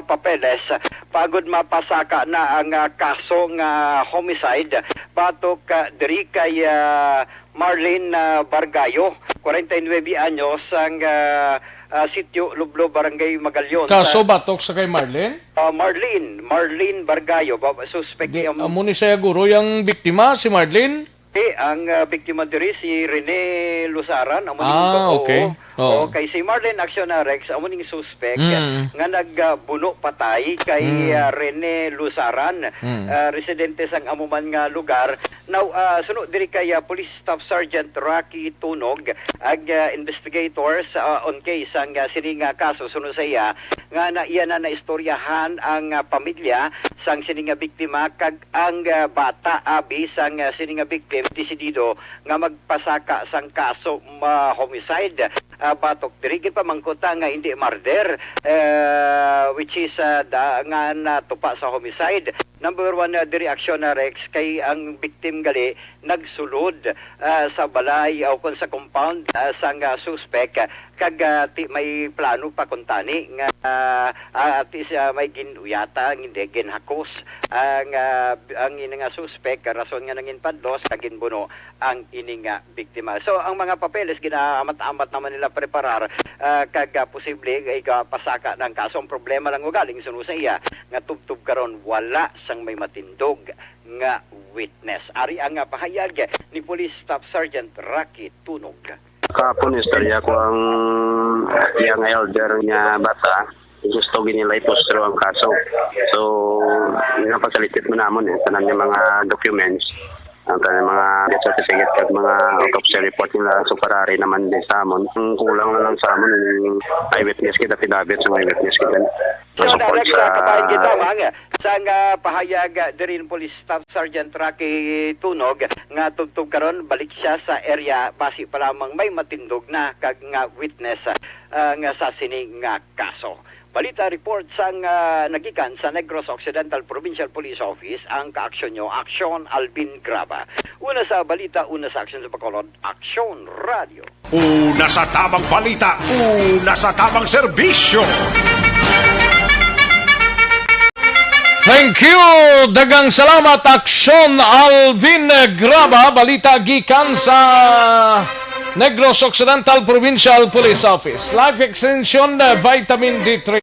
papeles pagod mapasaka na ang, ah, kaso nga homicide batok, ah, diri kay, ah, Marlene, ah, Bargayo, kwarenta y nuebe anyos, ang, ah, ah, Sitio Lublo, Barangay Magallon. Kaso Sa, batok sa kay Marlene? Ah, Marlene, Marlene Bargayo, ba-, suspect Di, niya. Amo ni siya guro yung biktima, si Marlene? Di, ang, ah, biktima diri si Rene Lusaran, amo ni Ah, yung, okay. Oo. Oo, kay si Marlene Acciona Rex, amo ning suspect Mm. nga nagbuno patay kay, Mm. ah, Rene Lusaran, Mm. ah, residente sang amo man nga lugar. Now, ah, suno diri kay, ah, Police Staff Sergeant Rocky Tunog, ag, ah, investigators, ah, on case ang, ah, sini nga kaso, suno sa iya nga na iya na naistoryahan ang, ah, pamilya sang sini nga biktima kag ang, ah, bata, abi sang, ah, sini nga victim, desidido nga magpasaka sang kaso, ma-, homicide. Ah, batok diri, ginpamangkot ta nga hindi murder, eh, which is, ah, da-, nga natupa sa homicide. Number one, ah, diri aksyon na, Rex, kay ang victim gali nagsulod, ah, sa balay o kon sa compound, ah, sang, ah, suspek, ah, kag, ah, ti-, may plano pa kuntani nga, ah, ah, at least, ah, may gin-uyata, hindi, ginhakos ang, ah, ang ini nga suspek, rason nga nanginpadlos kag ginbuno ang ini nga biktima. So, ang mga papeles ginaamat-amat naman nila preparar, ah, kag, ah, posible igapasaka ng kaso. Ang problema lang ugaling suno sa iya nga tubtob karon wala sang may matindog nga witness. Ari ang, ah, pahayag ni Police Staff Sergeant Rocky Tunog. Kahapon, istorya ko ang iyang elder nga bata. Gusto gid nila i-postro ang kaso. So, napasalisit mo namon eh, tanan nga mga documents. Ang tanan mga death certificate kag mga autopsy report nila, so, para ari naman din sa amon. Ang kulang na lang sa amon, yung eyewitness kit, affidavit sa mga eyewitness kit. So, Support sa nagkakabahin kita, Mang, sang, ah, pahayag, ah, diri ni Police Staff Sergeant Rocky Tunog nga tubtob karon balik siya sa area basi pa lamang may matindog na kag nga witness, ah, nga sa sini nga kaso. Balita report sang, ah, nagikan sa Negros Occidental Provincial Police Office, ang kaaksyon nyo, Aksyon Alvin Graba. Una sa balita, una sa aksyon sa Bacolod, Aksyon Radio. Una sa tamang balita, una sa tamang serbisyo. Thank you. Daghang salamat, Aksyon Alvin Graba. Balita gikan sa Negros Occidental Provincial Police Office. Life Extension, uh, Vitamin D three.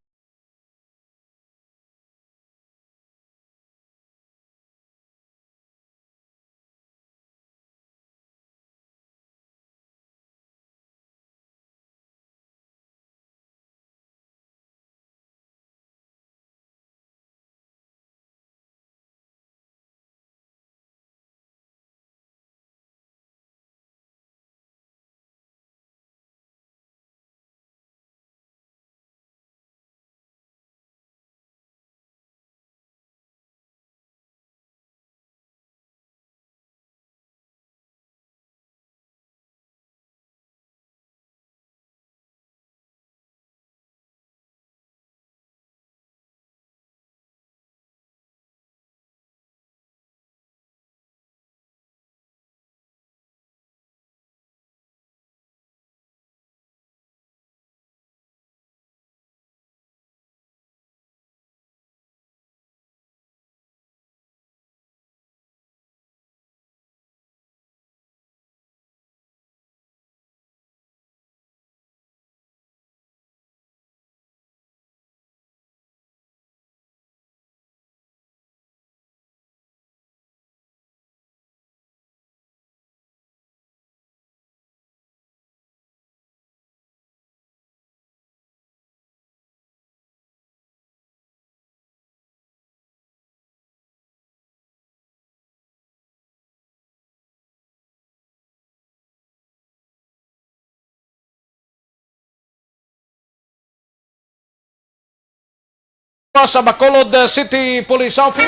Sa Bacolod City Police Office.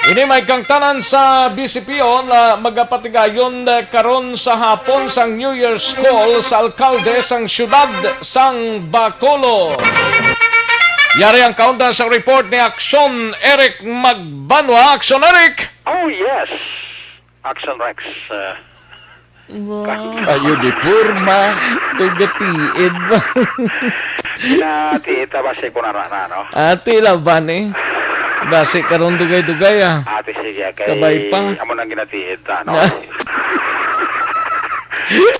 Ini may kangtanan sa B C P O na magapatigayon karon sa hapon sang New Year's Call sa alkalde sang siyudad sang Bacolod. Yari ang kaundan sa report ni Aksyon Eric Magbanwa. Aksyon Eric! Oh, yes. Action Rex, uh, Wow. Ayo di porma. Dugatiid ba? Ginatiit ta ba si Kunara na, no? Ati laban eh. Basi karon dugay-dugay, ah. Ati, sige, kay Kabay pa. Amo nang ginatiit ta, no?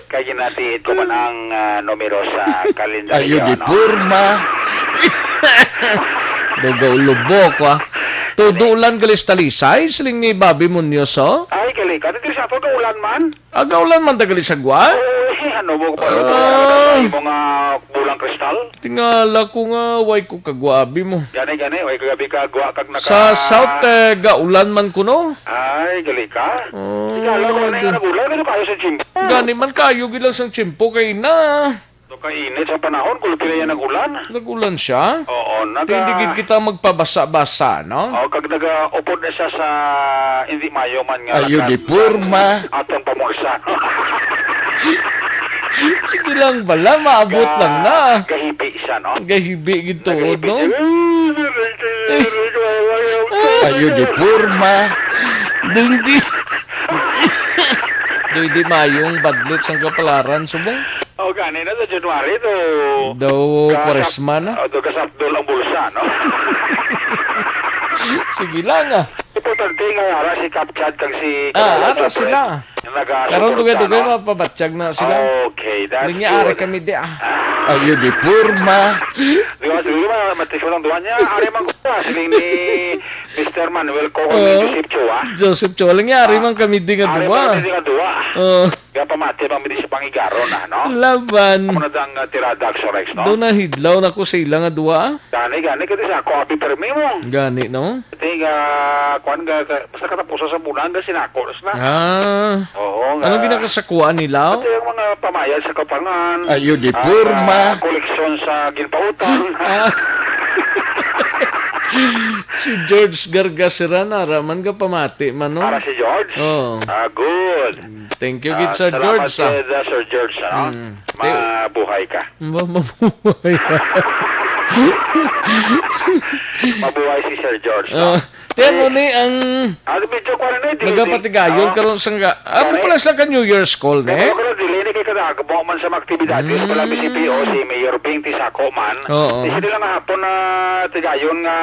Kay ginatiit ko man ang, ah, numero sa kalendaryo, Ayo di no? Porma. Dugaw lubok, ah. Todo ulan gali sa Talisay, siling ni Bobby Munoz, oh. Ay, gali ka. Dito sa ato, gaulan man. Ah, gaulan man ta gali sa Guam? Oo, eh, ano mo, Ah. Ano mo nga bulang kristal? Tingala ko nga, way ko kagwa abi mo. Gani, gani, way kagabi ka, gwa kag naka- Sa South, eh, gaulan man kuno. Ay, gali ka. Oh, Tingala ko, ano di- yung nagulan? Ano kayo sa gym? Gani man kayo, gilang sang tiyempo kay na. So, kainit sa panahon, kung pila yan nagulan. Nagulan siya? Oo, naga- Hindi gid kita magpabasa-basa, no? Oo, kag naga-upod na siya sa hindi mayo man nga Ayo, lakan di porma. Atong pamulsa. Sige lang bala, maabot Ga-, lang na. Gahibi siya, no? Gahibi gid to, Nagahibi no? siya. Ayo, di porma. Hindi. Doy, di mayong badlit sang kapalaran, subong. O, gani na, sa January to. Daw Ka-, Kwaresma na. O, to, kasapdol ang bulsa, no? Sige lang, ah. Importante nga ara si Kapchad kag si Ah, Kapchad, ara siyempre. Sila. Nagasuporta, Karon dugay-dugay no? Mapabatsyag na sila. Okay, that's Linya, good. Ari kami di, ah. Ayo di porma. Di ba, siguro ma-, matisod ang duwa niya. Ari man ko, ah, siling ni Mister Manuel Coco, Oo. Joseph Chua. Joseph Chua. Walang yari Ah, man kami di nga ari duwa. man kami di nga duwa. Oo. Kaya pamati man mi di sa pangigaron na, no? Laban. Amo na dang, ah, tirada, Axel Rex, no? Daw nahidlaw na ko sa ila nga duwa. Gani, gani, kasi sa ako, abi permi mo. Gani, no? Kasi nga, kuwan nga, ka-, basta katapusan sa bulan, kasi nako, na. Ah. Oo, nga. Anong ginakasakuan nila? Ito yung mga pamayad sa kapangan. Ayo, di ah, porma. Koleksyon sa ginpautang. Ah. Si George Gargasera, naraman ka pamati man, no? Para si George? Oo. Ah, good. Thank you, Ah, gid, Sir salamat, George, ah. Gid, ah, Sir George, ano? Mm. Mabuhay ka. Ma-, mabuhay. Mabuhay si Sir George, no? Ah, kaya mo Eh, ni ang ah, medyo kuwan na, di, nagapatigayon di, oh. karon sa nga, ah, Kani? Pala sila ka New Year's call, ne? Pero, pero dili ni kay kadagbo man sa mga aktibidades, Mm. pala B C P O, si Mayor Bing Tisako man. Oo. Di sila nga hapon na tigayon nga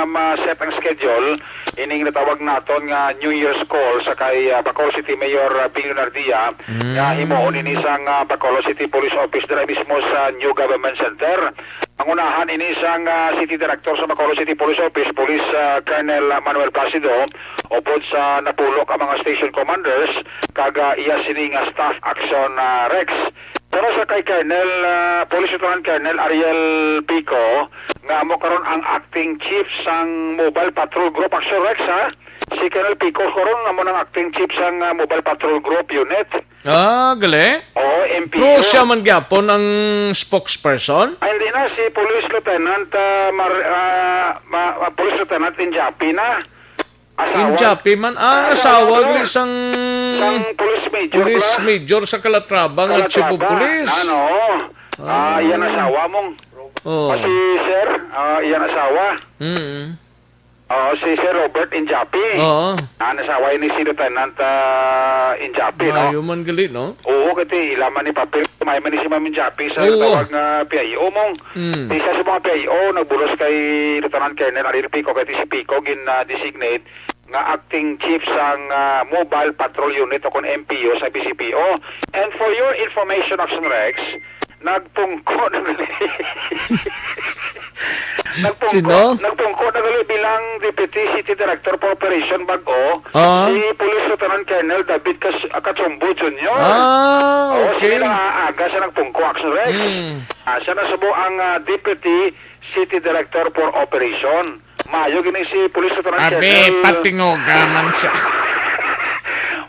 ma-set ang schedule, ining natawag naton nga New Year's call sa kay, ah, Bacolod City Mayor, ah, Bing Leonardia, Mm. nga himuon ini sang, ah, Bacolod City Police Office dira mismo sa New Government Center. Pangunahan ini sang, ah, City Director sa Bacolod City Police Office, Police, ah, Colonel Manuel Placido, upod sa napulo ka mga station commanders, kag, ah, iya sini nga staff action, ah, Rex. Pero sa kay Colonel, ah, Police Lieutenant Colonel Ariel Pico, nga amo karon ang acting chief sang Mobile Patrol Group, Action Rex, ha? Si Colonel Pico karon amo nang acting chief sang, ah, Mobile Patrol Group Unit. Ah, gali? Oo, M P U. Pero siya man gyapon ang spokesperson? Ay, hindi na. Si Police Lieutenant, ah, Mar-, ah, ma-, ah, Police Lieutenant Injapi na. Asawa. Injapi man. Ah, Ah, asawa asawa gali sang sang police major Police pala. Major sa Calatrava nga chief of Calatrava. Police. Ano? Ah, Ah. iyan asawa mong. Oh. Ah, si Sir, ah, iyan asawa. Mm. Oo, si Sir Robert Injapi. Oo. Ah, nasaway ni si Lieutenant, ah, Injapi, no? Maayo man gali, no? Oo, kasi ilaman ni papel, may man ni si Ma'am Injapi sa Oo. tawag nga P I O mong. Mm. Isa sa mga P I O, nagbulos kay Lieutenant Colonel Ariel Pico, kay si Pico, gin, ah, designate nga acting chief sang, ah, Mobile Patrol Unit o kon M P U sa B C P O. And for your information, Action Rex, Nagpungko na gali. Nagpungko, Sino? nagpungko na gali bilang Deputy City Director for Operation bag-o, Ah. si Police Lieutenant Colonel David Cas-, Cachumbo Junior. Ah, Oo, okay. Sila nga aga sa nagpungko, Action Rex. Hmm. Ah, siya na subo ang, ah, Deputy City Director for Operation. Mayo gini si Police Lieutenant Abi, Colonel. Patingoga man siya.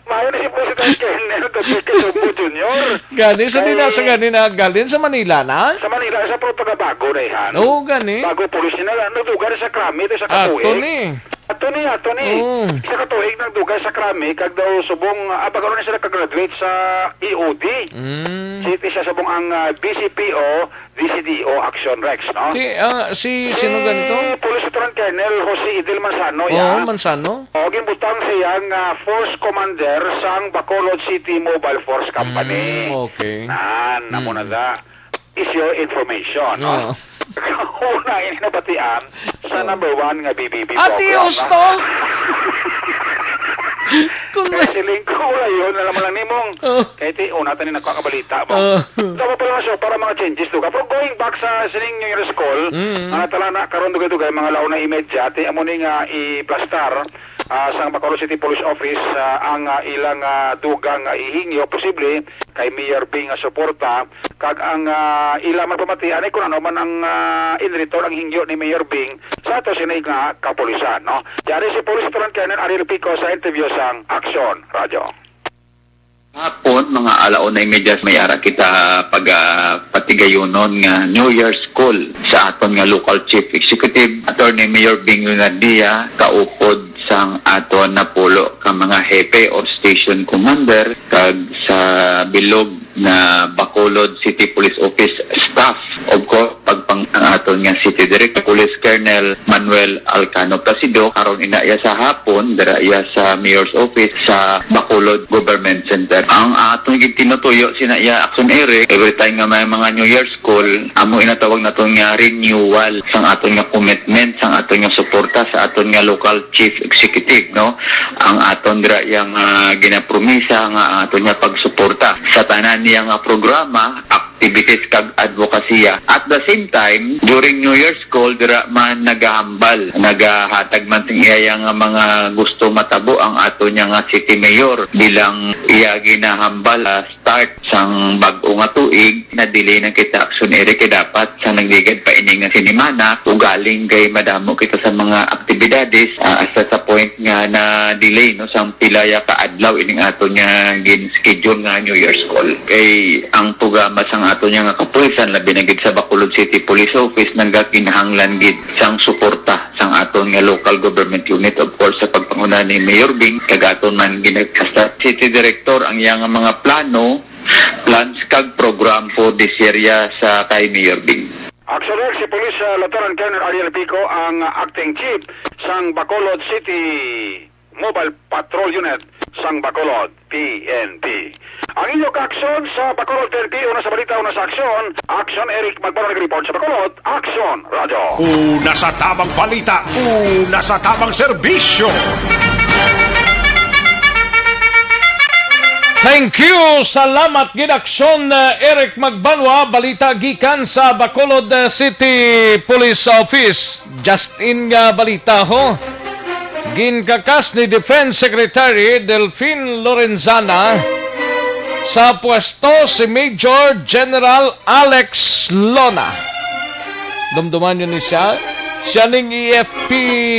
Mayo ni si Police Lieutenant Colonel David Cachumbo Junior. Gani, sa Kay nila sa gani na, galing sa Manila na? Sa Manila, sa Puerto Tabaco na ihan. Oo, gani. Bago pulis nila, nagduga na sa Krami, ito sa Ato Katuig. ni. Ato ni, ato ni. Oo. Sa Katuig, nagduga sa Krami, kag daw subong, ah, pag ano na sila ka-graduate sa E O D. Mm. Si, siya subong ang, ah, B C P O, D C D O Action Rex, no? Si, ah, si, sino Si ganito? Police Lieutenant Colonel Jose Idel Manzano, Oo, ya. Manzano. O, ginbutang siya nga force commander sang Bacolod City Mobile Force Company. Mm, okay. Nan, namo na Mm. da. Is your information, no? Oo. Una, ini nabatian sa Oh. number one nga B B B Ate program. Osto! Kung Kaya siling ko, ulayon na naman lang nimong. Oh. Kaya ti, una, tani nagkakabalita mo. Oh. Tama pala nga siya, para mga changes, lugar. Pero going back sa sining New Year's call, Mm. mga talana, karon dugay-dugay, mga launa imedya, ti, amo ni nga i-plastar, ah, sang Bacolod City Police Office, ah, ang, ah, ilang, ah, dugang, ah, ihingyo, posible, kay Mayor Bing nga suporta, kag ang, ah, ila man pamatian, eh, kung ano man ang, ah, in return ang hingyo ni Mayor Bing sa ato sini nga kapulisan, no? Yari si Police Lieutenant Colonel Ariel Pico sa interview sang Aksyon Radyo. Hapon, mga alauna y media, may ara kita pag, ah, patigayunon nga New Year's call sa aton nga local chief executive, Attorney Mayor Bing Leonardia, kaupod sang aton napulo ka mga hepe or station commander, kag sa bilog nga Bacolod City Police Office staff. Of course, pagpang ang aton nga City Director, Police Colonel Manuel Alcano Placido, karon ina iya sa hapon, dira iya sa Mayor's Office sa Bacolod Government Center. Ang aton gid tinutuyo sina iya, Action Eric, every time nga may mga New Year's call, amo inatawag naton nga renewal sang aton nga commitment, sang aton nga suporta sa aton nga local chief executive, no? Ang aton dira yang, ah, ginapromisa nga ang aton nga pagsuporta sa tanan niya nga programa, activities kag advokasya. At the same time, during New Year's call, dira man nagahambal, nagahatag man sing iya nga mga gusto matabo ang ato niya nga city mayor bilang iya ginahambal, ah, start sang bag-o nga tuig, na-delay na kita, Action Eric, kay dapat sa nagligad pa ini nga sinimana, ugaling kay madamo kita sa mga aktibidades, ah, hasta sa point nga na-delay, no, sang pila ya ka adlaw ining ato niya gin-schedule nga New Year's call. Kay ang programa sang ato niya nga kapulisan, labi na gid sa Bacolod City Police Office, nagakinahanglan gid sang suporta sang aton nga local government unit, of course, sa pagpanguna ni Mayor Bing, kag aton man ginag-, sa city director ang iyang mga plano, plans kag program for this area sa kay Mayor Bing. Action X, si Police, ah, Lieutenant Colonel Ariel Pico ang, ah, acting chief sang Bacolod City Mobile Patrol Unit sang Bacolod P N P. Ang inyo kaaksyon sa Bacolod P N P, una sa balita, una sa aksyon. Action Eric Magbanwa nag-report sa Bacolod. Action Radio. Una sa tamang balita, una sa tamang serbisyo. Thank you. Salamat gid, Aksyon, uh, Eric Magbanwa. Balita gikan sa Bacolod, uh, City Police Office. Just in nga balita, ho. Ginkakas ni Defense Secretary Delfin Lorenzana sa pwesto si Major General Alex Lona. Dumduman niyo ni siya. Siya ning E F P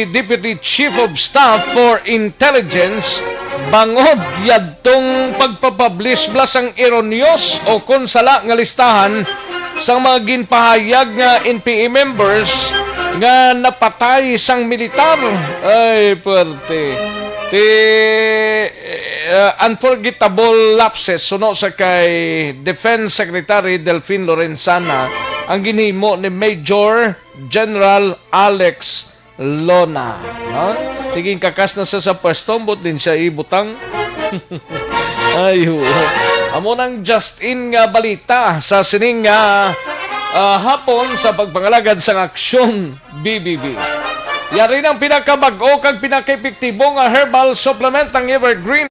Deputy Chief of Staff for Intelligence bangod yadtong pagpapublish bala sang erroneous o kon sala nga listahan sang mga ginpahayag nga N P A members nga napatay sang militar. Ay, puwerte. Ti, uh, unforgettable lapses suno sa kay Defense Secretary Delfin Lorenzana ang ginhimo ni Major General Alex Lona, no? Ti ginkakas na sa, sa pwesto, ambot din siya ibutang. Ay, oo. Amo nang just in nga balita sa sining nga, ah, hapon sa pagpangalagad sang Aksyon B B B. Yari nang pinakabag-o kag pinakaepektibo nga herbal supplement, ang Evergreen.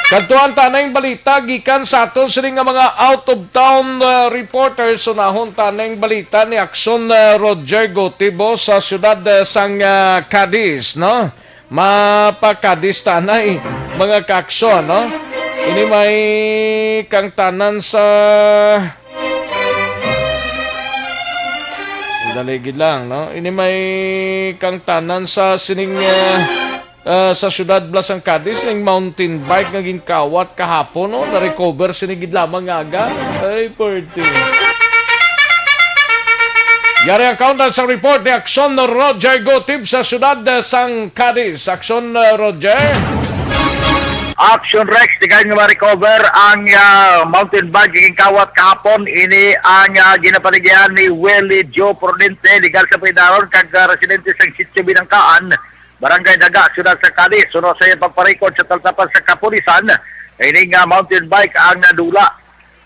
Kadtuan ta na ang balita gikan sa aton sini nga mga out of town, uh, reporters. Unahon ta na ang balita ni Aksyon, uh, Roger Gotibo sa siyudad, uh, sang, uh, Cadiz, no? Mapakadis tanay, mga kaaksyon, no? Ini may kang tanan sa, dali gid lang, no? Ini may kang tanan sa sining, ah, ah, sa siyudad bala sang Cadiz, ning mountain bike nga ginkawat kahapon, no? Na-recover sini gid lamang nga aga. Ay, pwerte. Yari ang kaundan sa report ni Aksyon Roger Gotib sa siyudad, eh, sang Cadiz. Aksyon, eh, Roger. Action Rex, tigayon nga ma-recover ang, ah, mountain bike nga ginkawat kahapon. Ini ang, ah, ginapaligiran ni Willie Joe Prudente, legal sa Pinaron, kag, ah, residente sa Sitio Binangkaan, Barangay Daga, Siyudad sa Cadiz. Suno sa iyang pagparikod sa taltapan sa kapulisan, ini nga mountain bike ang nadula.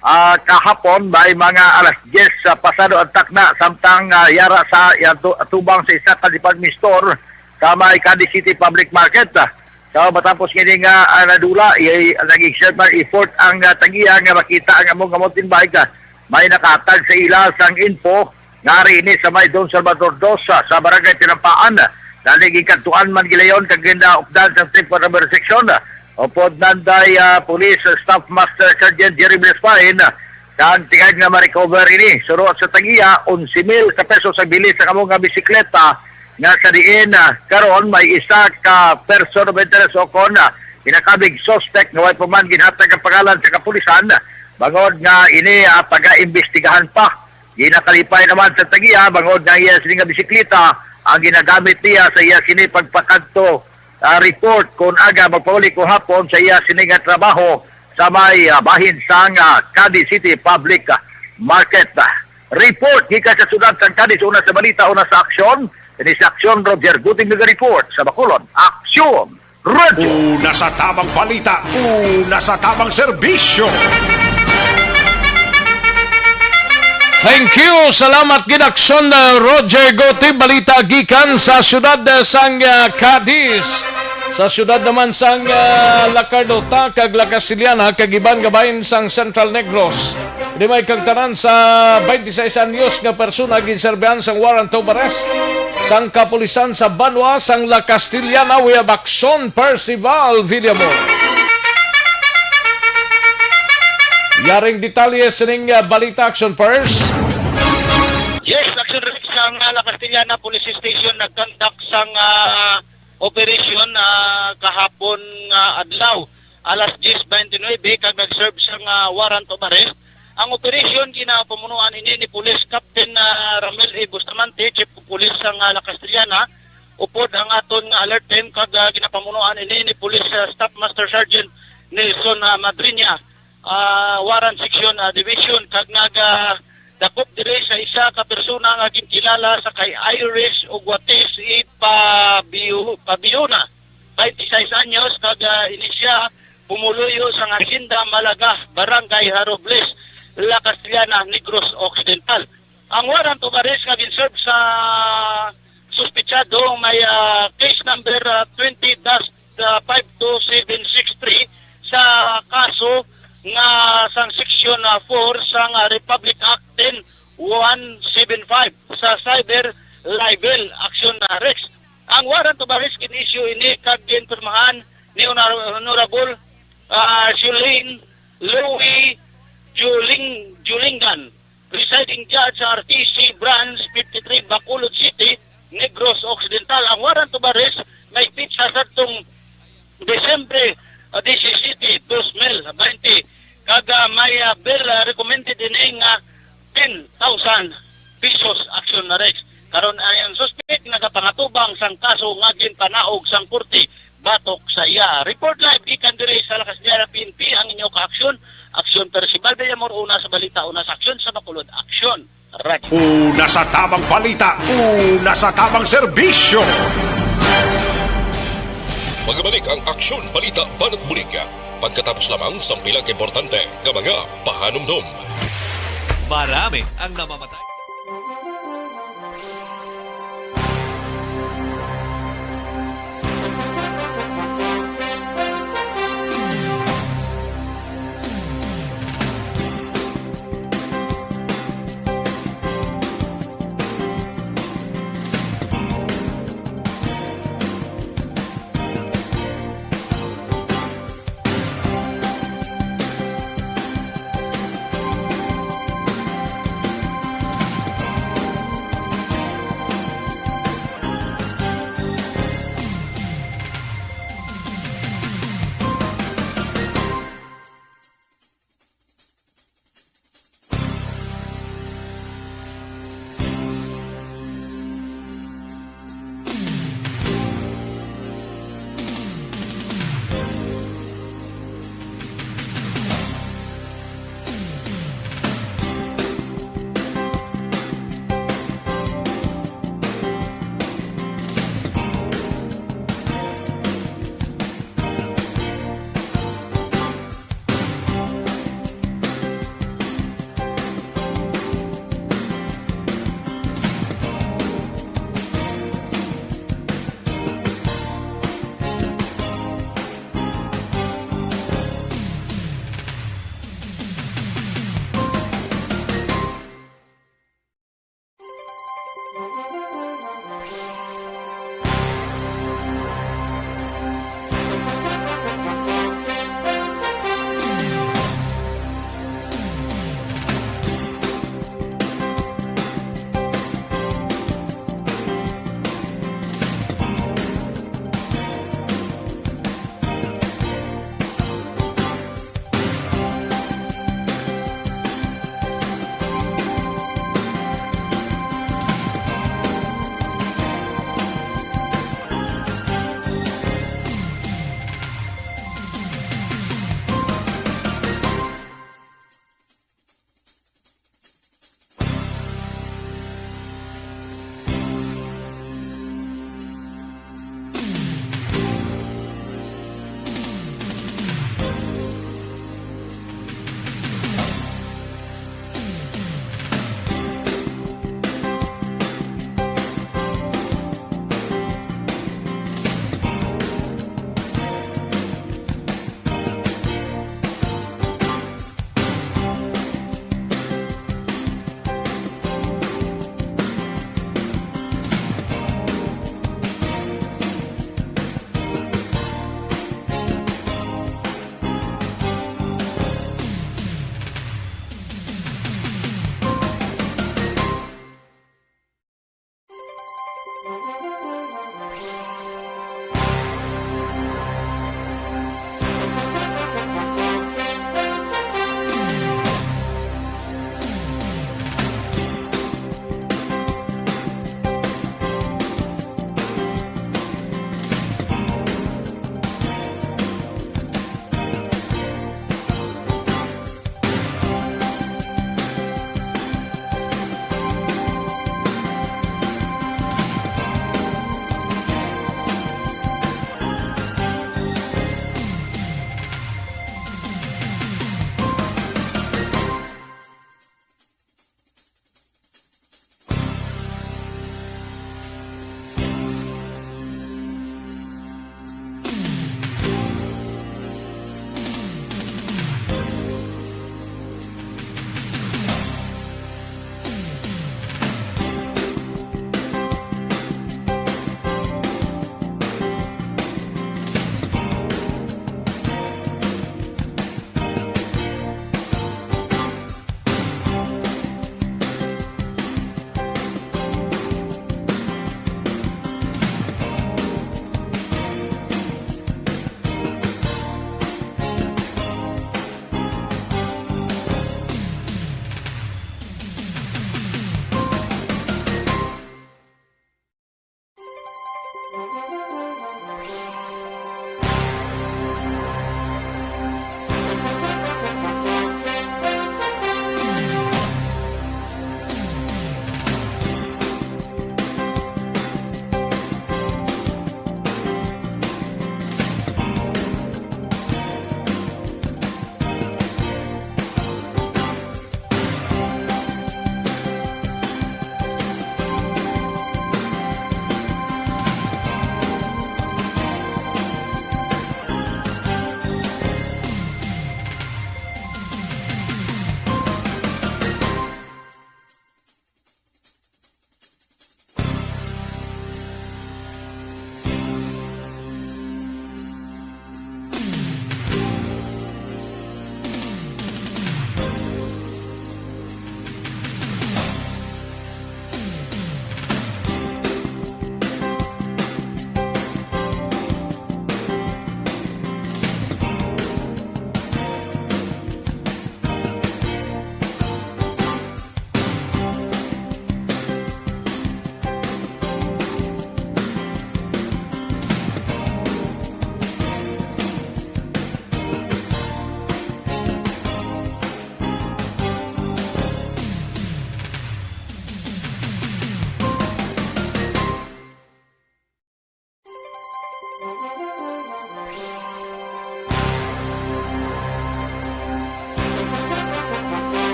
Ah, kahapon, may mga alas diyes sa pasado ang takna, samtang, ah, yara sa, yan, tu-, tubang sa isa ka department store sa may Cadiz City Public Market. Ah, so, matapos nga ini nga, ah, nadula, i-, nag-exert man effort ang, ah, tag-iya nga makita ang among mountain bike. Ah, may nakahatag sa ila sang info nga ari ini sa may Don Salvador Dos, ah, sa Barangay Tinampaan. Nani gikadtuan man gilayon kag ginaupdan sa Trip Recovery Section. Upod nanday, ah, Police Staff Master Sergeant Jerry Villaspain, ah, kag tingad nga ma-recover ini. Suno sa tag-iya, onse mil ka pesos ang bili sa kamo nga bisikleta nga sa diin, ah, karon may isa ka person of interest o kon, ah, pinakabig suspect nga way pa man ginhatag ang pangalan sa kapulisan, bangod nga ini, ah, pagaimbestigahan pa. Ginakalipay naman sa tag-iya bangod nga iya sini nga bisikleta ang ginagamit niya sa iya sini pagpakadto, ah, report kon aga magpauli ko hapon sa iya sini nga trabaho sa may, ah, bahin sang, ah, Cadiz City Public, ah, Market. Ah, report gikan sa siyudad sang Cadiz, una sa balita, una sa aksyon. Ini sa aksyon, Roger Guting nag-report sa Bacolod. Aksyon! Radyo. Una sa tamang balita, una sa tamang serbisyo. Thank you. Salamat gid, Aksyon, uh, Roger Gote. Balita gikan sa siyudad, uh, sang, uh, Cadiz. Sa siyudad naman sang, uh, La Carlota kag La Castellana kag iban nga bahin sang Central Negros. Di may kagtanan sa twenty-six anyos nga persona ginserbihan sang warrant of arrest sang kapulisan sa banwa sang La Castellana. We have Aksyon Percival Villamor. Yaring detalye sining, uh, balita, Aksyon Pers. Yes, Aksyon Rex, ang, uh, La Castellana Police Station nagkandak sang, uh, operasyon, uh, kahapon nga adlaw, alas diyes bente nuebe, kag nag-serve sang, uh, warrant of arrest. Ang operasyon ginapamunuan ini ni Police Captain, ah, Ramel A. Bustamante, Chief of Police sang, ah, La Castellana, upod ang aton nga alert team, kag, ah, ginapamunuan ini ni Police, ah, Staff Master Sergeant Nelson, ah, Madriña, ah, Warrant Section, ah, Division, kag nagadakop diri sa isa ka persona nga ginkilala sa kay Iris Uguatis y Pabio-, Pabiona, twenty-six anyos, kag, ah, ini siya pumuluyo sang Hacienda Malaga, Barangay Harobles, La Castellana, Negros Occidental. Ang warrant of arrest nga gin-serve sa suspetsado may, ah, case number, ah, twenty dash five two seven six three sa kaso nga sang Section, ah, four sang, ah, Republic Act ten one seven five sa cyber libel action, ah, Rex. Ang warrant of arrest gin-issue ini kag ginpirmahan ni Honor-, Honorable, ah, Shuling Louis Juling-, Julingan, presiding judge sa R T C Branch fifty-three, Bacolod City, Negros Occidental. Ang warrant of arrest may pitsa sadtong Disyembre, ah, disisete, dos mil bente, kag, ah, may, ah, bail, ah, recommended ini nga ten thousand pesos, Action Rex. Karon ay ang suspek nagapangatubang sang kaso nga ginpanaog sang korte batok sa iya. Report live gikan diri sa La Castellana P N P ang inyo ka-aksyon, Aksyon Percival Villamor, una sa balita, una sa aksyon, sa Bacolod Aksyon. Radyo. Una sa tamang balita, una sa tamang serbisyo. Magbalik ang Aksyon Balita Banat Bulig pagkatapos lamang sang pila ka importante nga mga pahanumdom. Marami ang namamatay.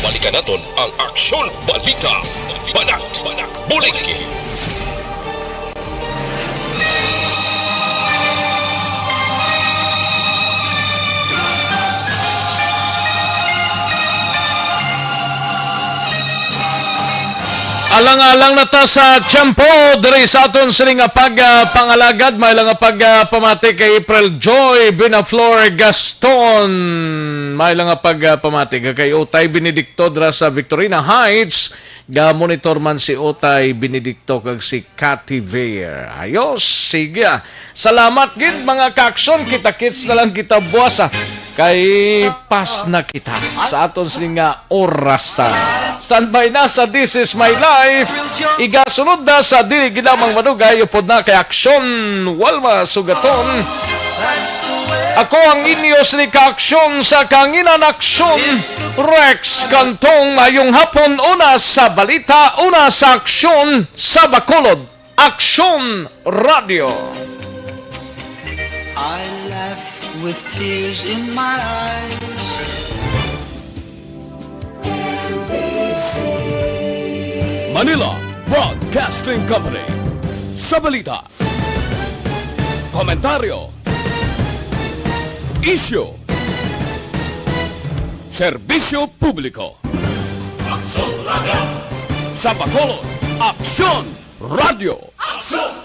Balikan naton ang Aksyon Balita. Banat, Banat, Bulig. Alang-alang na ta sa tiyempo diri sa aton sini nga pag, ah, pangalagad. May lang nga pag, ah, pamati kay April Joy Binaflor Gaston. May lang nga pag, ah, pamati ka kay Utay Benedicto dira sa Victorina Heights. Ga-monitor man si Utay Benedicto kag si Cathy Veer. Ayos, sige, ah. Salamat gid, mga kaaksyon. Kita-kits na lang kita buwas, ah. Kay pas na kita sa aton sini nga orasan. Standby na sa This Is My Life. Igasunod na sa dili gid lamang madugay, upod na kay Aksyon Walma Sugaton. Ako ang inyo sini ka aksyon sa kanginan aksyon, Rex Cantong. Mayong hapon, una sa balita, una sa aksyon sa Bacolod. Aksyon Radio. I laugh with tears in my eyes. Manila Broadcasting Company. Sa balita, komentaryo, isyu, serbisyo publiko. Aksyon Radio. Sa Bacolod, Aksyon Radio. Aksyon